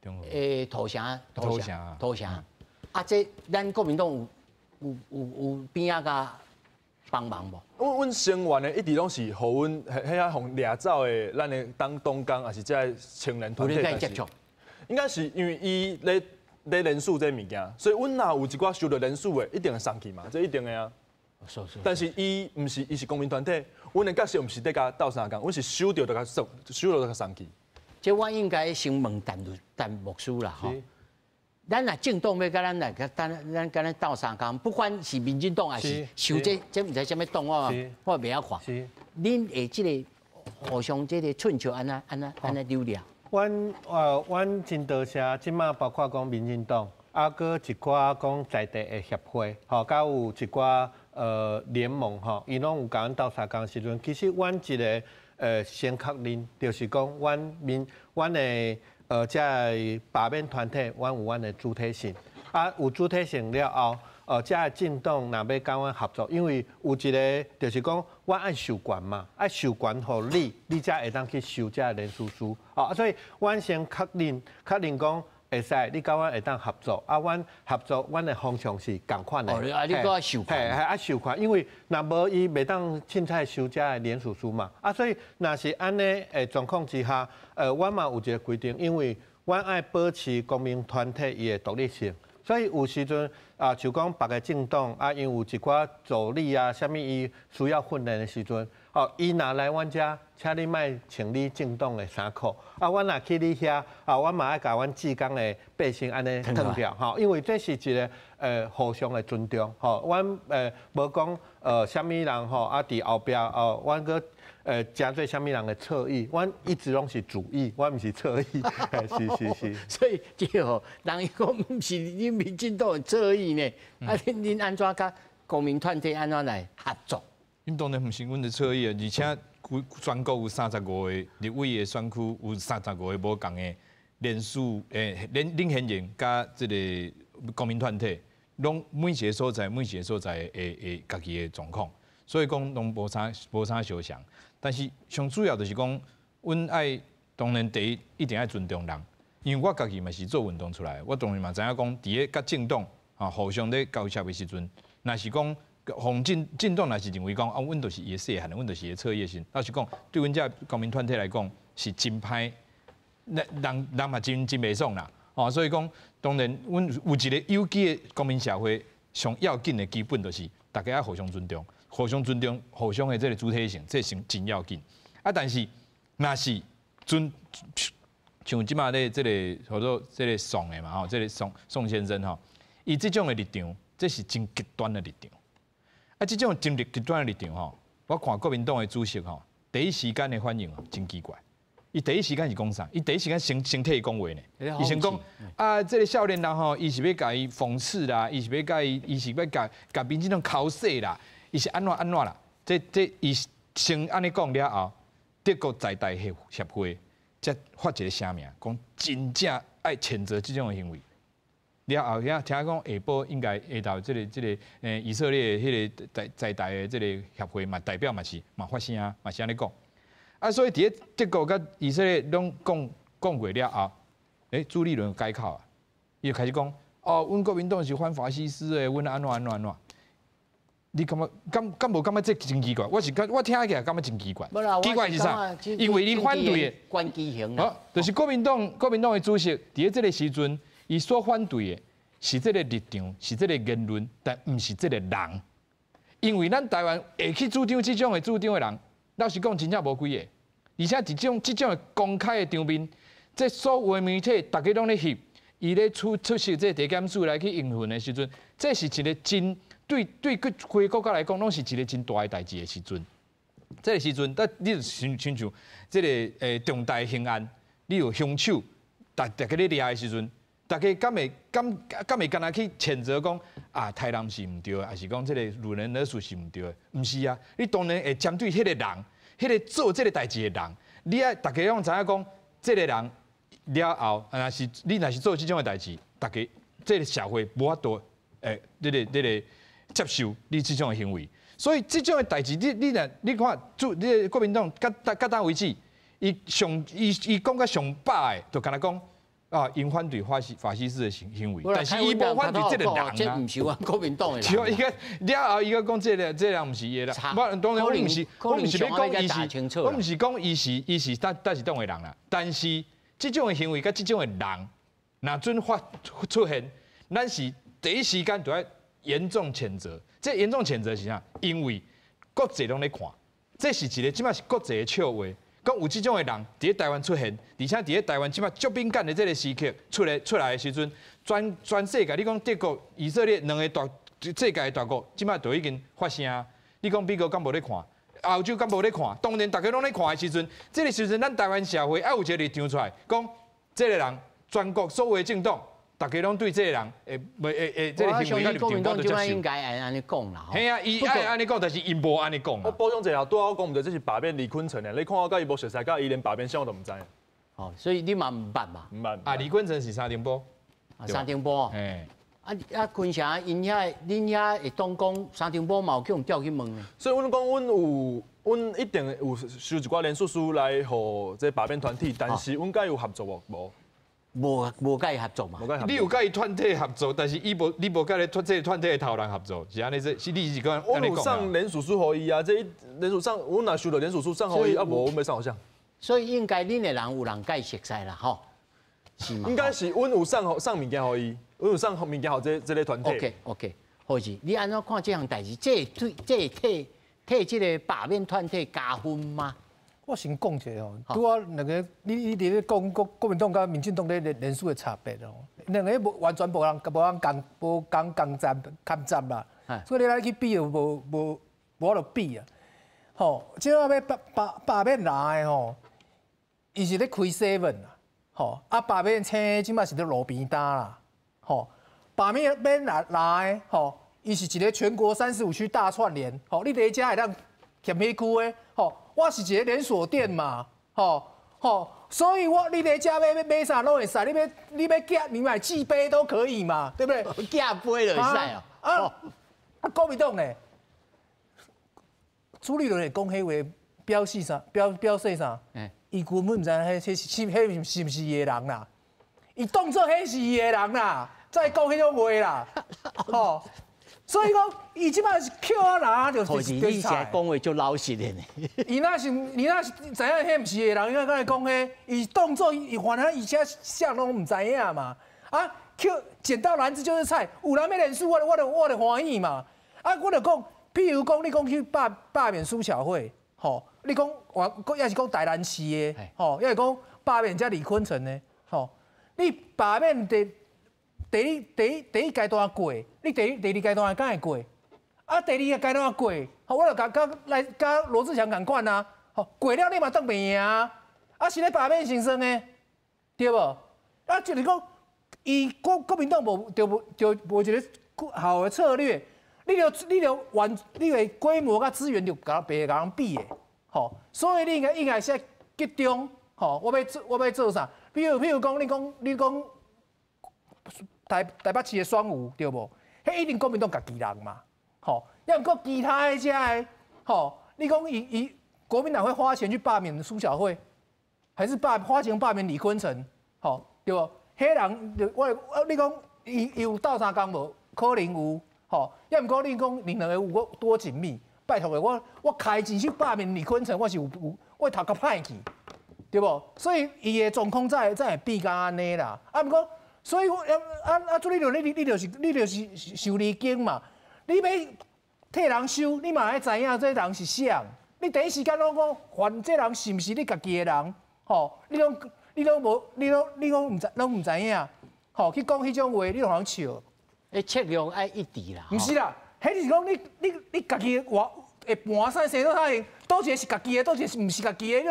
中和。欸，土城，土城，土城。啊，這咱國民黨有邊仔共幫忙無？阮聲援的一直攏是予阮彼遐予掠走的，咱的黨黨工，抑是這个青年團體。有接觸？應該是因為伊咧連署這个物件，所以阮若有一寡收著連署的，一定會送去嘛，這一定的啊。但是伊毋是，伊是公民團體，阮的角色毋是咧共鬥相共，阮是收著就共送，收著就共送去。這我應該先問陳牧師啦，吼。咱若政黨欲共咱來共咱共咱鬥相共，不管是民進黨還是像這毋知啥物黨，我袂曉看。恁會這個互相這個春秋按怎按怎按怎扭掠？阮真多謝，這馬包括講民進黨，啊，閣一寡講在地的協會，吼，佮有一寡聯盟，吼，伊攏有共阮鬥相共時陣，其實阮一個先確認，就是講阮的。這个罷免團體，阮有阮的主體性，啊，有主體性了後，這个政黨若欲共阮合作，因為有一個就是講，阮愛授權嘛，愛授權予你，你才會當去收這个連署書，哦，所以阮先確認講會使，你佮阮會當合作，啊，阮合作，阮的方向是仝款的。哦，啊，你閣愛授權。嘿，愛授權，因為若無伊袂當凊彩收這个連署書嘛，啊，所以若是按呢的狀況之下，阮嘛有一個規定，因為阮愛保持公民團體伊的獨立性，所以有時陣啊，就講別个政黨啊，因有一寡助理啊，啥物伊需要訓練的時陣，哦，伊若來阮遮，請你莫穿你政黨的衫褲，啊，阮若去你遐，啊，阮嘛愛共阮志工的背心按呢脫掉，吼，因為這是一個互相的尊重，吼，阮無講啥物人吼，啊，佇後壁哦，阮閣誠做啥物人的側翼，阮一直攏是主翼，阮毋是側翼，是是是。所以這吼，人伊講毋是恁民進黨的側翼呢，啊，恁按怎佮公民團體按怎來合作？恁當然毋是阮的側翼啊，而且全國有35個立委的選區，有35個無仝的連署領銜人佮這个公民團體，攏每一个所在每一个所在的家己的狀況，所以講攏無啥相像。但是上主要就是講，阮愛當然第一一定愛尊重人，因為我家己嘛是做運動出來，我當然嘛知影講，佇咧佮政黨啊互相咧交涉的時陣，若是講予政黨若是認為講啊，阮就是伊的細漢，阮就是伊的側翼時，老實講，對阮這公民團體來講是真歹，人人嘛真袂爽啦。哦，所以講當然，阮有一个有機的公民社會，上要緊的基本就是大家愛互相尊重。互相尊重，互相的這个主體性，這是真要緊。啊，但是若是尊像這馬咧這个叫做這个宋的嘛吼，這个宋先生吼，伊這種的立場，這是真極端的立場。啊，這種真極端的立場吼，我看國民黨的主席吼，第一時間的反應真奇怪。伊第一時間是講啥？伊第一時間先替伊講話呢。伊先講啊，這个少年人吼，伊是欲共伊諷刺啦，伊是欲共伊，伊是欲共民進黨剾洗啦。伊是按怎按怎啦？這伊先按呢講了後，德國在台協會才發一个聲明，講真正愛譴責這種的行為。了後，遐聽講下晡應該下晝這个以色列彼个在台的這个協會嘛，代表嘛是嘛發聲嘛是按呢講。啊，所以佇咧德國佮以色列攏講過了後，朱立倫改口啊，伊就開始講，哦，阮國民黨是反法西斯的，阮按怎按怎按怎。你感覺敢無感覺這真奇怪？我聽起來感覺真奇怪。奇怪是啥？因為你反對的，關機型。好，就是國民黨的主席佇咧這个時陣，伊所反對的是這个立場，是這个言論，但毋是這个人。因為咱台灣會去主張這種的主張的人，老實講真正無幾个。而且這種的公開的場面，這所有的媒體逐家攏咧翕，伊咧出席這個地檢署來去應訊的時陣，這是一个真。對規個國家來講，攏是一个真大的代誌的時陣。這个時陣，但你就親像這个重大刑案，你有兇手，逐家咧掠的時陣，逐家敢會干焦去譴責講啊，台南是毋對的，還是講這个魯人勒術是毋對的？毋是啊，你當然會針對彼个人，彼个做這个代誌的人，你愛逐家攏知影講，這个人了後，若是你若是做這種的代誌，逐家這个社會無法度這个接受你這種的行為，所以這種的代誌，你看，你國民黨到當為止，伊講甲上百的，就干焦講啊，𪜶反對法西斯的行為，但是伊無反對這個人啊。這毋是阮國民黨的人。伊個了後，伊閣講這个人毋是伊的啦。我當然我毋是，我毋是欲講伊是，我毋是講伊是佗一黨的人啦。但是這種的行為佮這種的人，若準發出現，咱是第一時間就愛嚴重譴責，這嚴重譴責是啥？因為國際攏咧看，這是一个這馬是國際的笑話。講有這種的人佇咧台灣出現，而且佇咧台灣這馬足敏感的這个時刻出來的時陣，全世界你講德國、以色列兩个大世界的大國，這馬都已經發聲。你講美國敢無咧看？澳洲敢無咧看？當然大家攏咧看的時陣，這个時陣咱台灣社會愛有一个立場出來，講這个人全國所有的政黨。逐家攏對這个人會這个行為佮立場，我都接受。應該愛按呢講啦。嘿啊，伊愛按呢講，但是伊無按呢講。我補充一下，拄仔我講毋對，這是罷免李坤城的。你看我佮伊無熟似，佮伊連罷免啥我都毋知。哦，所以你嘛毋捌嘛？毋捌。啊，李坤城是三重埔。啊，三重埔。嘿。啊，坤城𪜶遐，恁遐會當講三重埔嘛有去予調去問呢。所以阮講，阮一定有收一寡連署書來予這罷免團體，但是阮佮伊有合作無？無。無佮伊合作嘛？你有佮伊團體合作，但是伊無，你無佮咧這个團體的頭人合作，是按呢？這是你是講。我有送連署書予伊啊，這連署送，阮若收著連署書送予伊，啊無，阮欲送予誰？所以應該恁的人有人佮伊熟似啦，吼。是嘛？应该是阮有送物件予伊，阮有送物件予这个团体。 OK OK，好是，你按怎看这项代志？这对这替这个罢免团体加分吗？我先讲一下吼，拄仔两个你伫咧讲国民党佮民进党咧连署的差别哦，两个无完全无人共无共共站堪站啦，所以你来去比就无法度比啊。吼，这摆欲罢免蓝的吼，伊是咧开 seven 啦，吼，啊罢免青这摆是咧路边摊啦，吼，罢免免蓝的吼，伊是一个全国35区大串联，吼，你伫遮会当踮彼区的，吼。我是一个连锁店嘛，吼吼，所以我你来遮欲买啥拢会使，你欲寄你买寄杯都可以嘛，对不对？寄杯就会使哦。啊，国民党呢？朱立伦会讲彼话，表示啥？表示啥？伊根本毋知彼彼是毋是伊的人啦，伊当做彼是伊的人啦，再讲彼种话啦，吼。所以讲，伊这摆是抾啊拿，就是你现在讲话足老实的呢。伊若是知影彼毋是伊的人，伊敢会讲彼？伊当做伊反正伊遮啥拢毋知影嘛。啊，抾捡到篮子就是菜，有人欲连署，我就欢喜嘛。啊，我就讲，譬如讲，你讲去罢免苏巧慧，吼，你讲我抑是讲台南市的，吼，抑是讲罢免遮李坤城的，吼，你罢免第一阶段过，你第二阶段敢会过？啊，第二个阶段过，吼，我就共来佮罗智强仝款啊，吼，过了你嘛当袂赢啊，啊是咧罢免先算的，对无？啊，就是讲，伊国民党无一个好的策略，你就完你的规模佮资源就共袂共人比的，吼，所以你应该先集中，吼，我欲做啥？比如讲，你讲台北市的双吴对无？彼一定国民党家己人嘛，吼。抑毋过其他的遮的，吼，你讲伊伊国民党会花钱去罢免苏巧慧，还是花钱罢免李坤城，吼，对无？彼人就我你讲伊有斗相共无？可能有，吼。抑毋过你讲恁两个有多紧密？拜托的，我开钱去罢免李坤城，我是有我头壳歹去，对无？所以伊的状况才会变甲按呢啦。啊，毋过，所以我啊朱立伦，你就是受离经嘛。你欲替人收，你嘛爱知影这人是啥。你第一时间拢讲，还这人是毋是你家己的人？吼，你拢无，你拢毋知，拢毋知影。吼，去讲彼种话，你予人笑。欸，策略爱一致啦。毋是啦，彼是讲你家己活会盘算生做啥样，佗一个是家己的，佗一个是毋是家己的？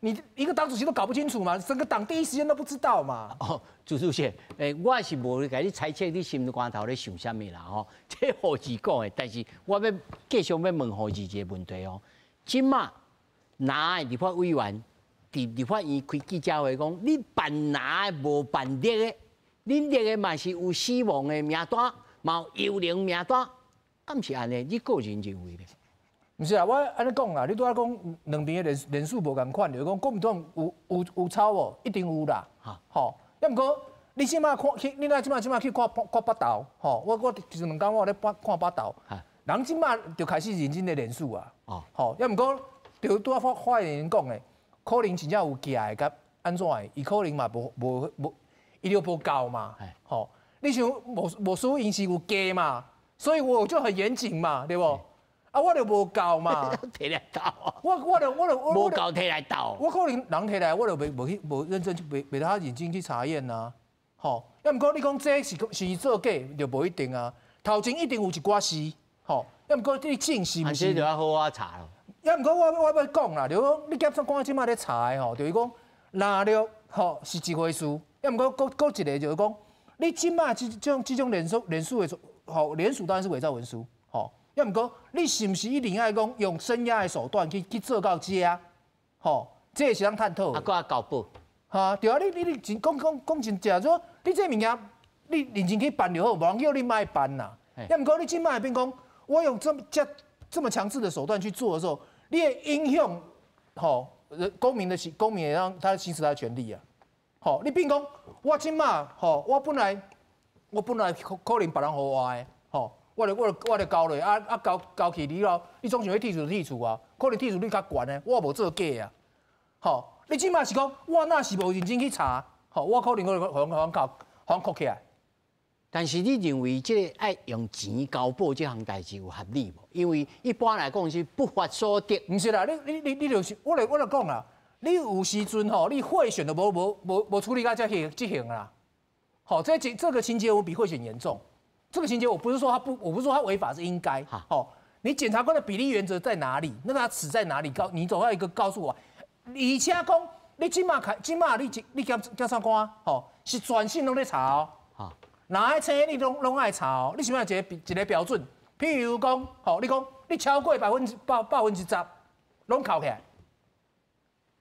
你一个党主席都搞不清楚嘛，整个党第一时间都不知道嘛。哦，朱主席，欸，我是无共你猜测你心肝头咧想啥物啦吼。这何志讲的，但是我欲继续欲问何志一个问题哦。这马蓝的立法委员伫立法院开记者会讲，你办蓝的无办绿的，恁绿的嘛是有死亡的名单，嘛有幽灵名单，敢是按呢？你个人认为咧？毋是啊，我按呢讲啦，你拄仔讲两边的连署无仝款，就是讲国民党有抄无？一定有啦。吼，抑毋过你这马看去，你若这马去看看北投，吼，我前两工我咧看北投，人这马就开始认真咧连署啊。吼，抑毋过就拄仔发言人讲的，可能真正有寄的佮按怎的，伊可能嘛无无无，伊就无够嘛。吼，你想无输𪜶是有加嘛，所以我就很严谨嘛，对无？啊，我就无够嘛，提来斗。我就无够提来斗。我可能人提来，我就袂无去无认真去袂袂他认真去查验啊。吼，抑毋过你讲这是做假，就无一定啊。头前一定有一寡是，吼，抑毋过你证是毋是？这就要好好查咯。抑毋过我欲讲啦，就是讲你检察官这马咧查的吼，就是讲蓝绿吼是一回事，抑毋过阁一个就是讲，你这马这种连署的吼，连署当然是伪造文书。抑毋过，你是毋是一定爱讲用声押的手段去做到遮？吼，这是通探讨。啊，阁爱交保。哈，对啊，你真讲讲讲真正，说你这物件，你认真去办就好，无人叫你莫办啦。抑毋过你这马变讲，我用这么强制的手段去做的时候，你会影响吼公民也让他行使他的权利啊。吼，你变讲我这马吼，我本来可能别人予我的吼。我就交落啊啊交交去你咯，你总想欲剔除剔除啊，可能剔除率较悬的，我无做假啊，吼，你这马是讲我若是无认真去查，吼，我可能會予人扣，予人扣起來。但是你認為這个愛用錢交保這項代誌有合理無？因為一般來講是不法所得。毋是啦，你就是，我就講啦，你有時陣吼，你賄選都無處理到這行這行啦。好，這個情節我比賄選嚴重。這個情節我不是說他不，我不是說他違法是應該。好，你檢察官的比例原則在哪裡？那個尺在哪裡？你總要一個告訴我。而且講，你這馬開，這馬你檢察官，吼，是全省攏咧查哦。哪愛車你攏愛查哦？你是毋是一個標準？譬如講，吼，你講你超過10%，攏扣起來。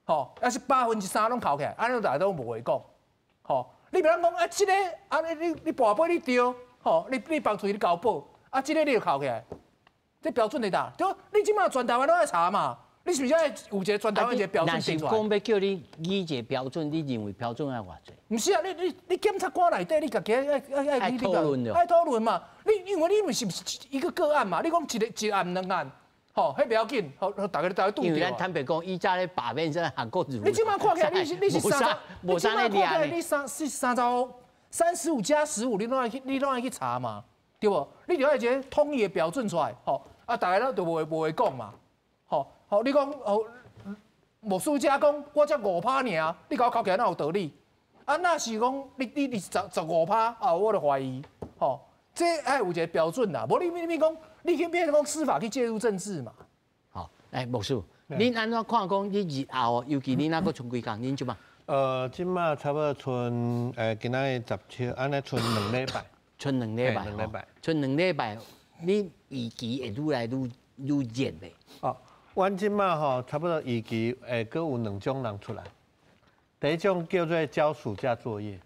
吼，抑是3%攏扣起來，按呢大家都無話講。吼，你袂當講啊，這個啊，你跋杯你對，吼，你放喙你交保，啊，這個你就扣起來，這標準佇佗？對，你這馬全台灣攏愛查嘛？你是毋是愛有一個全台灣一個標準定出來？若是講欲叫你擬一個標準，你認為標準愛偌濟？毋是啊，你檢察官內底，你家己愛愛討論愛討論嘛？你因為你毋是一個個案嘛？你講一案兩案，吼，彼袂要緊，吼，大家拄著。因為咱坦白講，以前咧罷免這韓國瑜。你這馬看起來，你是三十，你這馬看起來你三是三十35加15，你攏愛去查嘛，對無？你就愛一個統一的標準出來，吼，啊，大家攏就無話講嘛，吼。吼，你講哦，牧師遮講，我才5%爾，你共我扣起來哪有道理？啊，若是講你15%啊，我就懷疑，吼，這愛有一個標準啦，無你講，你去變講司法去介入政治嘛？好，來牧師，恁按怎看講？你日後，尤其恁猶閣賰幾工？恁這馬？這馬差不多賰，今仔日17，按呢賰兩禮拜。賰兩禮拜，兩禮拜。賰兩禮拜，你預期會愈來愈熱袂？哦。阮這馬吼，差不多預期會閣有兩種人出來。第一種叫做交暑假作業，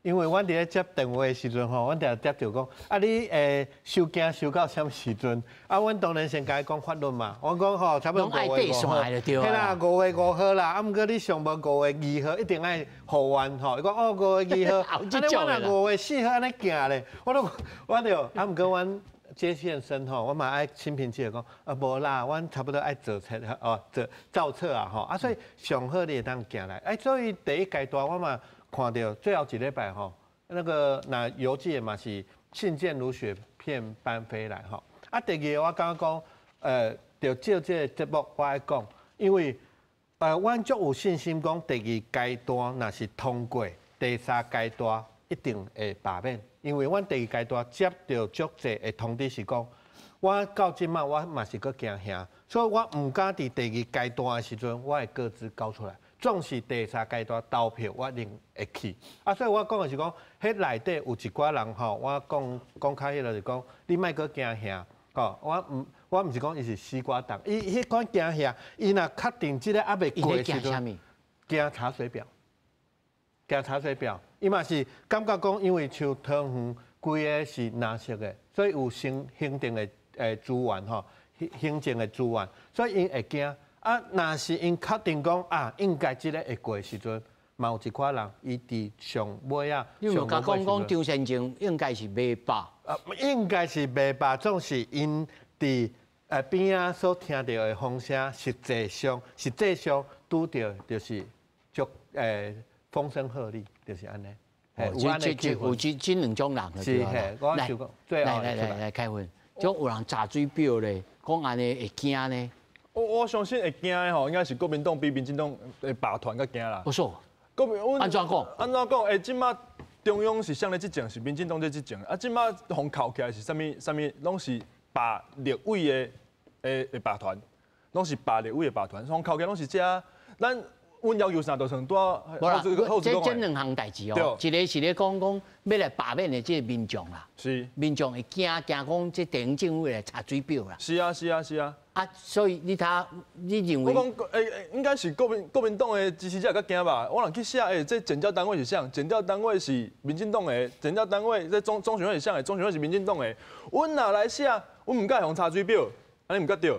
因為阮佇咧接電話的時陣吼，阮定接著講，啊你會收驚收到啥物時陣？啊，阮當然先共伊講法律嘛。我講吼，差不多5月5號，嘿啦，5月5號啦。啊，毋過你上無5月2號一定愛予完吼。伊講哦，5月2號，按呢阮若5月4號按呢行咧，我都我就啊，毋過阮。接線生吼，我嘛愛心平氣和講，啊無啦，阮差不多愛做冊哦，做造冊啊吼，啊所以上好你會當行來，哎所以第一階段我嘛看著最後一禮拜吼，那個若郵寄嘛是信件如雪片般飛來吼，啊第二個我感覺講，就借這個節目我愛講，因為阮足有信心講第二階段若是通過，第三階段一定會罷免。因為阮第二階段接著足濟的通知是講，我到這馬我嘛是閣驚嚇，所以我毋敢佇第二階段的時陣，我的個資交出來。總是第三階段投票，我一定會去。啊，所以我講的是講，彼內底有一寡人吼，我講講較彼落是講，你莫閣驚嚇，吼，我毋是講伊是西瓜黨，伊彼款驚嚇，伊若確定這個猶未過的時陣，驚查水表，驚查水表。伊嘛是感覺講，因為像桃園規个是藍色的，所以有行政的資源吼，行政的資源，所以𪜶會驚。啊，若是𪜶確定講啊，應該這個會過的時陣，嘛有一寡人伊佇上尾啊。你有共講講張善政應該是袂罷。啊，應該是袂罷，總是𪜶佇邊仔所聽著的風聲，實際上拄著就是足風聲鶴唳，就是按呢。哦，這有這兩種人，是嘿，我就講最後來開會，就有人查水表咧，講按呢會驚呢。我相信會驚的吼，應該是國民黨比民進黨的罷團較驚啦。我說，國民按怎講？按怎講？欸，這馬中央是啥咧執政？是民進黨咧執政。啊，這馬予扣起來是啥物？啥物？攏是罷立委的罷團，攏是罷立委的罷團，予扣起來攏是這。咱阮要求啥，就算拄無啦，這兩項代誌哦，一個是咧講欲來罷免的這個民眾啦，是民眾會驚驚講這地方政府會來查水表啦。是啊是啊是啊。啊，所以你睇，你認為？我講，應該是國民黨的支持者較驚吧？我若去寫，這檢調單位是啥？檢調單位是民進黨的，檢調單位這中選會是啥的？中選會是民進黨的。阮若來寫，阮毋敢予查水表，按呢毋敢對。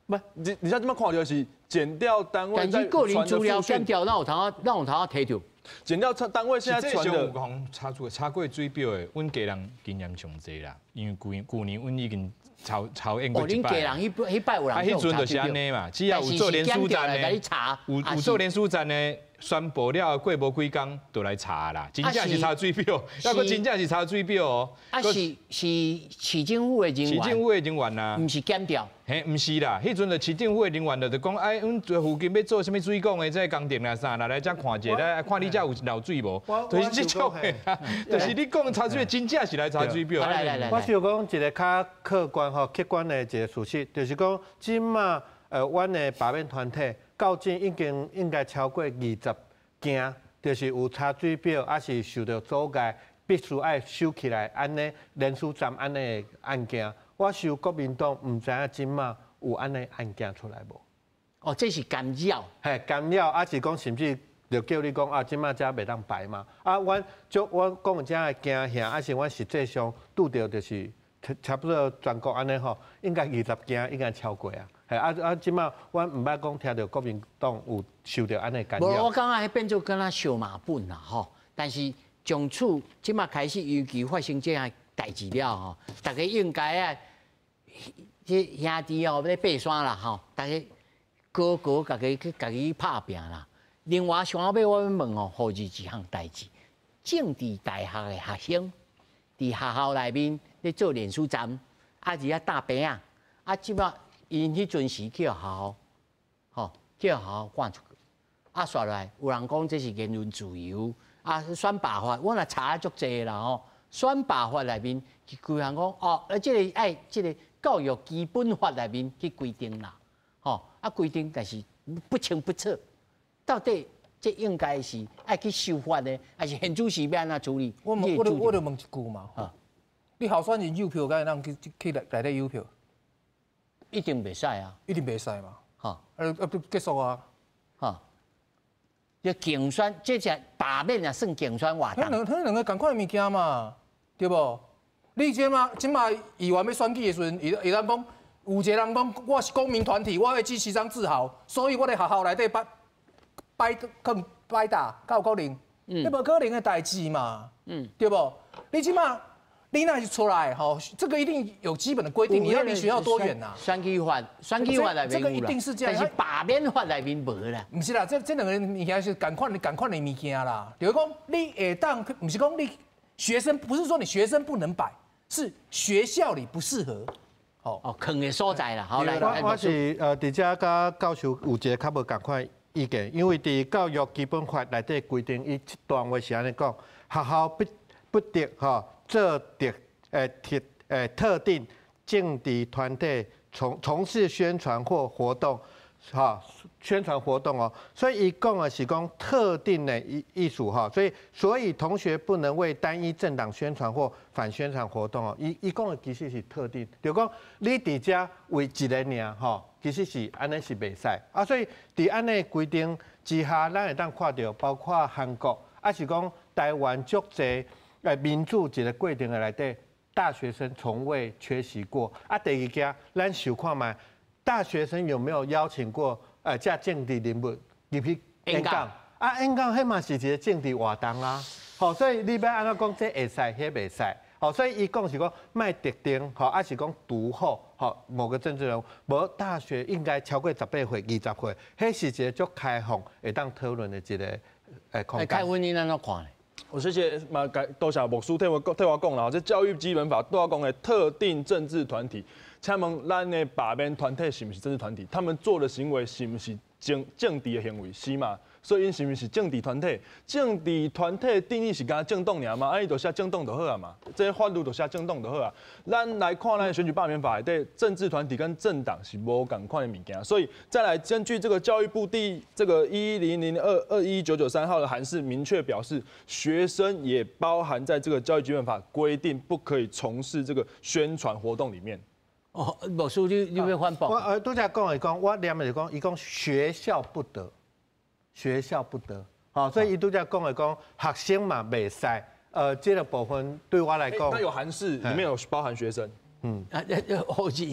不，而且這馬看著是檢調單位在個人資料檢調，哪有通哪有通提著？檢調單位現在傳的。有講查過水表的，阮家人經驗上濟啦，因為舊年阮已經抽驗過一擺。哦，恁家人彼擺有人。啊，彼陣就是按呢嘛，只要有做連署站的，有做連署站的，宣布了過無幾工就來查啦，真正是查水表，抑閣真正是查水表哦。啊是是市政府的人員，市政府的人員啊，毋是檢調。嘿，毋是啦，彼陣就市政府的人員就講，哎，阮附近欲做啥物水管的這個工程啦啥啦，來遮看一下，來看你遮有漏水無？就是這種的，就是你講查水表，真正是來查水表。來來來，我想講一個較客觀吼、客觀的一個事實，就是講這馬阮的罷免團體到今已經應該超過20件，就是有查水表，抑是受著阻礙，必須愛收起來，按呢聯署站按呢的案件。我想國民黨毋知影這馬有按呢案件出來無？哦，這是干擾。嘿，干擾，抑是講甚至就叫你講啊，這馬遮袂當擺嘛。啊，阮就我講遮的驚嚇，抑是阮實際上拄著就是差不多全國按呢吼，應該20件應該超過啊。嘿，啊啊，這馬阮毋捌講聽著國民黨有受著按呢干擾。無，我感覺彼變做敢若相罵本啦吼。但是從此這馬開始，尤其發生這項代誌了吼，大家應該啊，這兄弟哦，欲爬山啦吼，大家個個家己去家己拍拚啦。另外，上後尾我欲問哦，予一項代誌，政治大學的學生佇學校內面咧做聯署站，啊，佇遐搭棚仔，啊，這馬𪜶彼陣時去予學校，吼，去予學校趕出去，啊，煞來有人講這是言論自由，啊，選罷法，我若查足濟啦吼，選罷法內面伊規項講哦，啊，這個愛這個教育基本法內面去規定啦，吼，啊規定，但是不清不楚，到底這應該是愛去修法呢，還是現主時欲按怎處理？我問我就我就問一句嘛，你候選人郵票敢會當去去內內底郵票？一定袂使啊！一定袂使嘛！哈，啊啊結束啊！哈，這競選這只罷免也算競選活動。彼兩個仝款的物件嘛，對無？你這馬這馬議員欲選舉的時陣，伊伊當講有一個人講我是公民團體，我欲支持張志豪，所以我佇學校內底擺擺囥擺搭，敢有可能？彼無可能的代誌嘛，對無？你這馬你若是出來吼，這個一定有基本的規定，你要離學校多遠吶？選舉法，選舉法內面這個一定是這樣，但是罷免法內面無啦。毋是啦，這這兩個物件是仝款的仝款的物件啦。就是講你會當，毋是講你學生，不是說你學生不能擺，是學校裡不適合。哦，囥的所在啦。好來，我是佇遮佮教授有一個較無仝款意見，因為佇教育基本法內底規定，伊這段話是按呢講，學校不不得吼做特特特定政治團體從事宣傳或活動，哈，宣傳活動哦，所以伊講的是講特定的意意思哈，所以同學不能為單一政黨宣傳或反宣傳活動哦，伊伊講的其實是特定，就講你佇遮為一個爾吼，其實是按呢是袂使啊，所以佇按呢規定之下，咱會當看著包括韓國，抑是講台灣足濟民主一個過程的內底，大學生從未缺席過。啊，第二件，咱想看覓，大學生有沒有邀請過這政治人物入去演講？啊，演講彼嘛是一個政治活動啦。吼，所以你欲按怎講，這會使，彼袂使。吼，所以伊講是講莫特定，吼，抑是講獨厚，吼，某個政治人物，無大學應該超過18歲、20歲，彼是一個足開放、會當討論的一個空間。凱文，你按怎看呢？我謝謝嘛，多謝牧師替我替我講啦。這教育基本法拄仔講的特定政治團體，請問咱的罷免團體是毋是政治團體？他們做的行為是毋是政政治的行為？是嘛？所以𪜶是毋是政治團體？政治團體定義是干焦政黨爾嘛？啊，伊就寫政黨就好啊嘛。這法律就寫政黨就好啊。咱來看咱選舉罷免法內底，政治團體跟政黨是無仝款的物件。所以再來根據這個教育部第這個100221993號的函釋，明確表示，學生也包含在這個教育基本法規定不可以從事這個宣傳活動裡面。哦，牧師，你你欲反駁？我拄才講的講，我念的是講，伊講學校不得。學校不得，好，所以伊拄才講的講，學生嘛袂使，這個部分對我來講，那有函釋，裡面有包含學生，嗯，啊，好似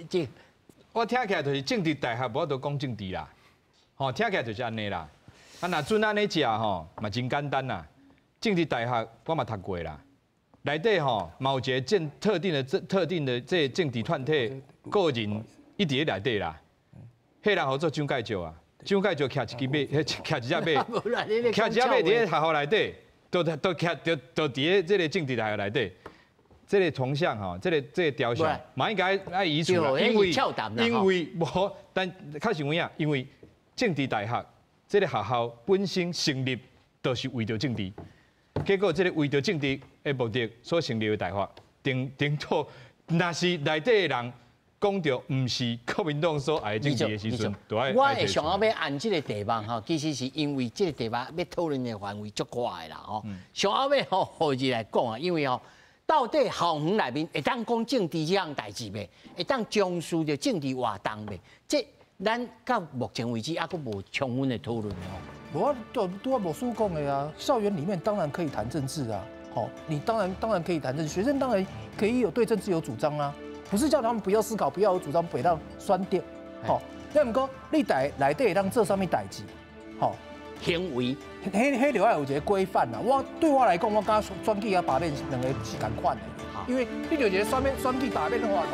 這，我聽起來就是政治大學無法度講政治啦，吼，聽起來就是按呢啦。啊，若準按呢食吼，嘛真簡單啦。政治大學我嘛讀過啦，內底吼嘛有一個政特定的政特定的這個政治團體個人伊佇咧內底啦，彼人予做蔣介石啊。蒋介石徛一支马，徛一只马，徛一只马佇咧学校内底，都徛就佇咧這個政治大學內底，這個銅像吼，這個雕像，嘛應該愛移除啦，因為無，但確實有影，因為政治大學這個學校本身成立就是為著政治，結果這個為著政治的目的所成立的大學，頂頂多若是內底的人講著毋是國民黨所愛的政治的時陣，我會想要欲按這個題目吼，其實是因為這個題目欲討論的範圍足闊的啦吼。想要欲吼後日來講啊，因為吼到底校園內面會當講政治這項代誌袂？會當從事著政治活動袂？這咱到目前為止猶閣無充分的討論哦。無啊，拄仔牧師講的啊，校園裡面當然可以談政治啊，好，你當然可以談政治，學生當然可以有對政治有主張啊。不是叫他們不要思考，不要有主張，不當選擇，吼。但毋過你內內底會當做啥物代誌，吼，行為，彼著愛有一個規範啦。我對我來講，我感覺選舉佮罷免兩個是仝款的，因為你就一個選選舉罷免法嘛。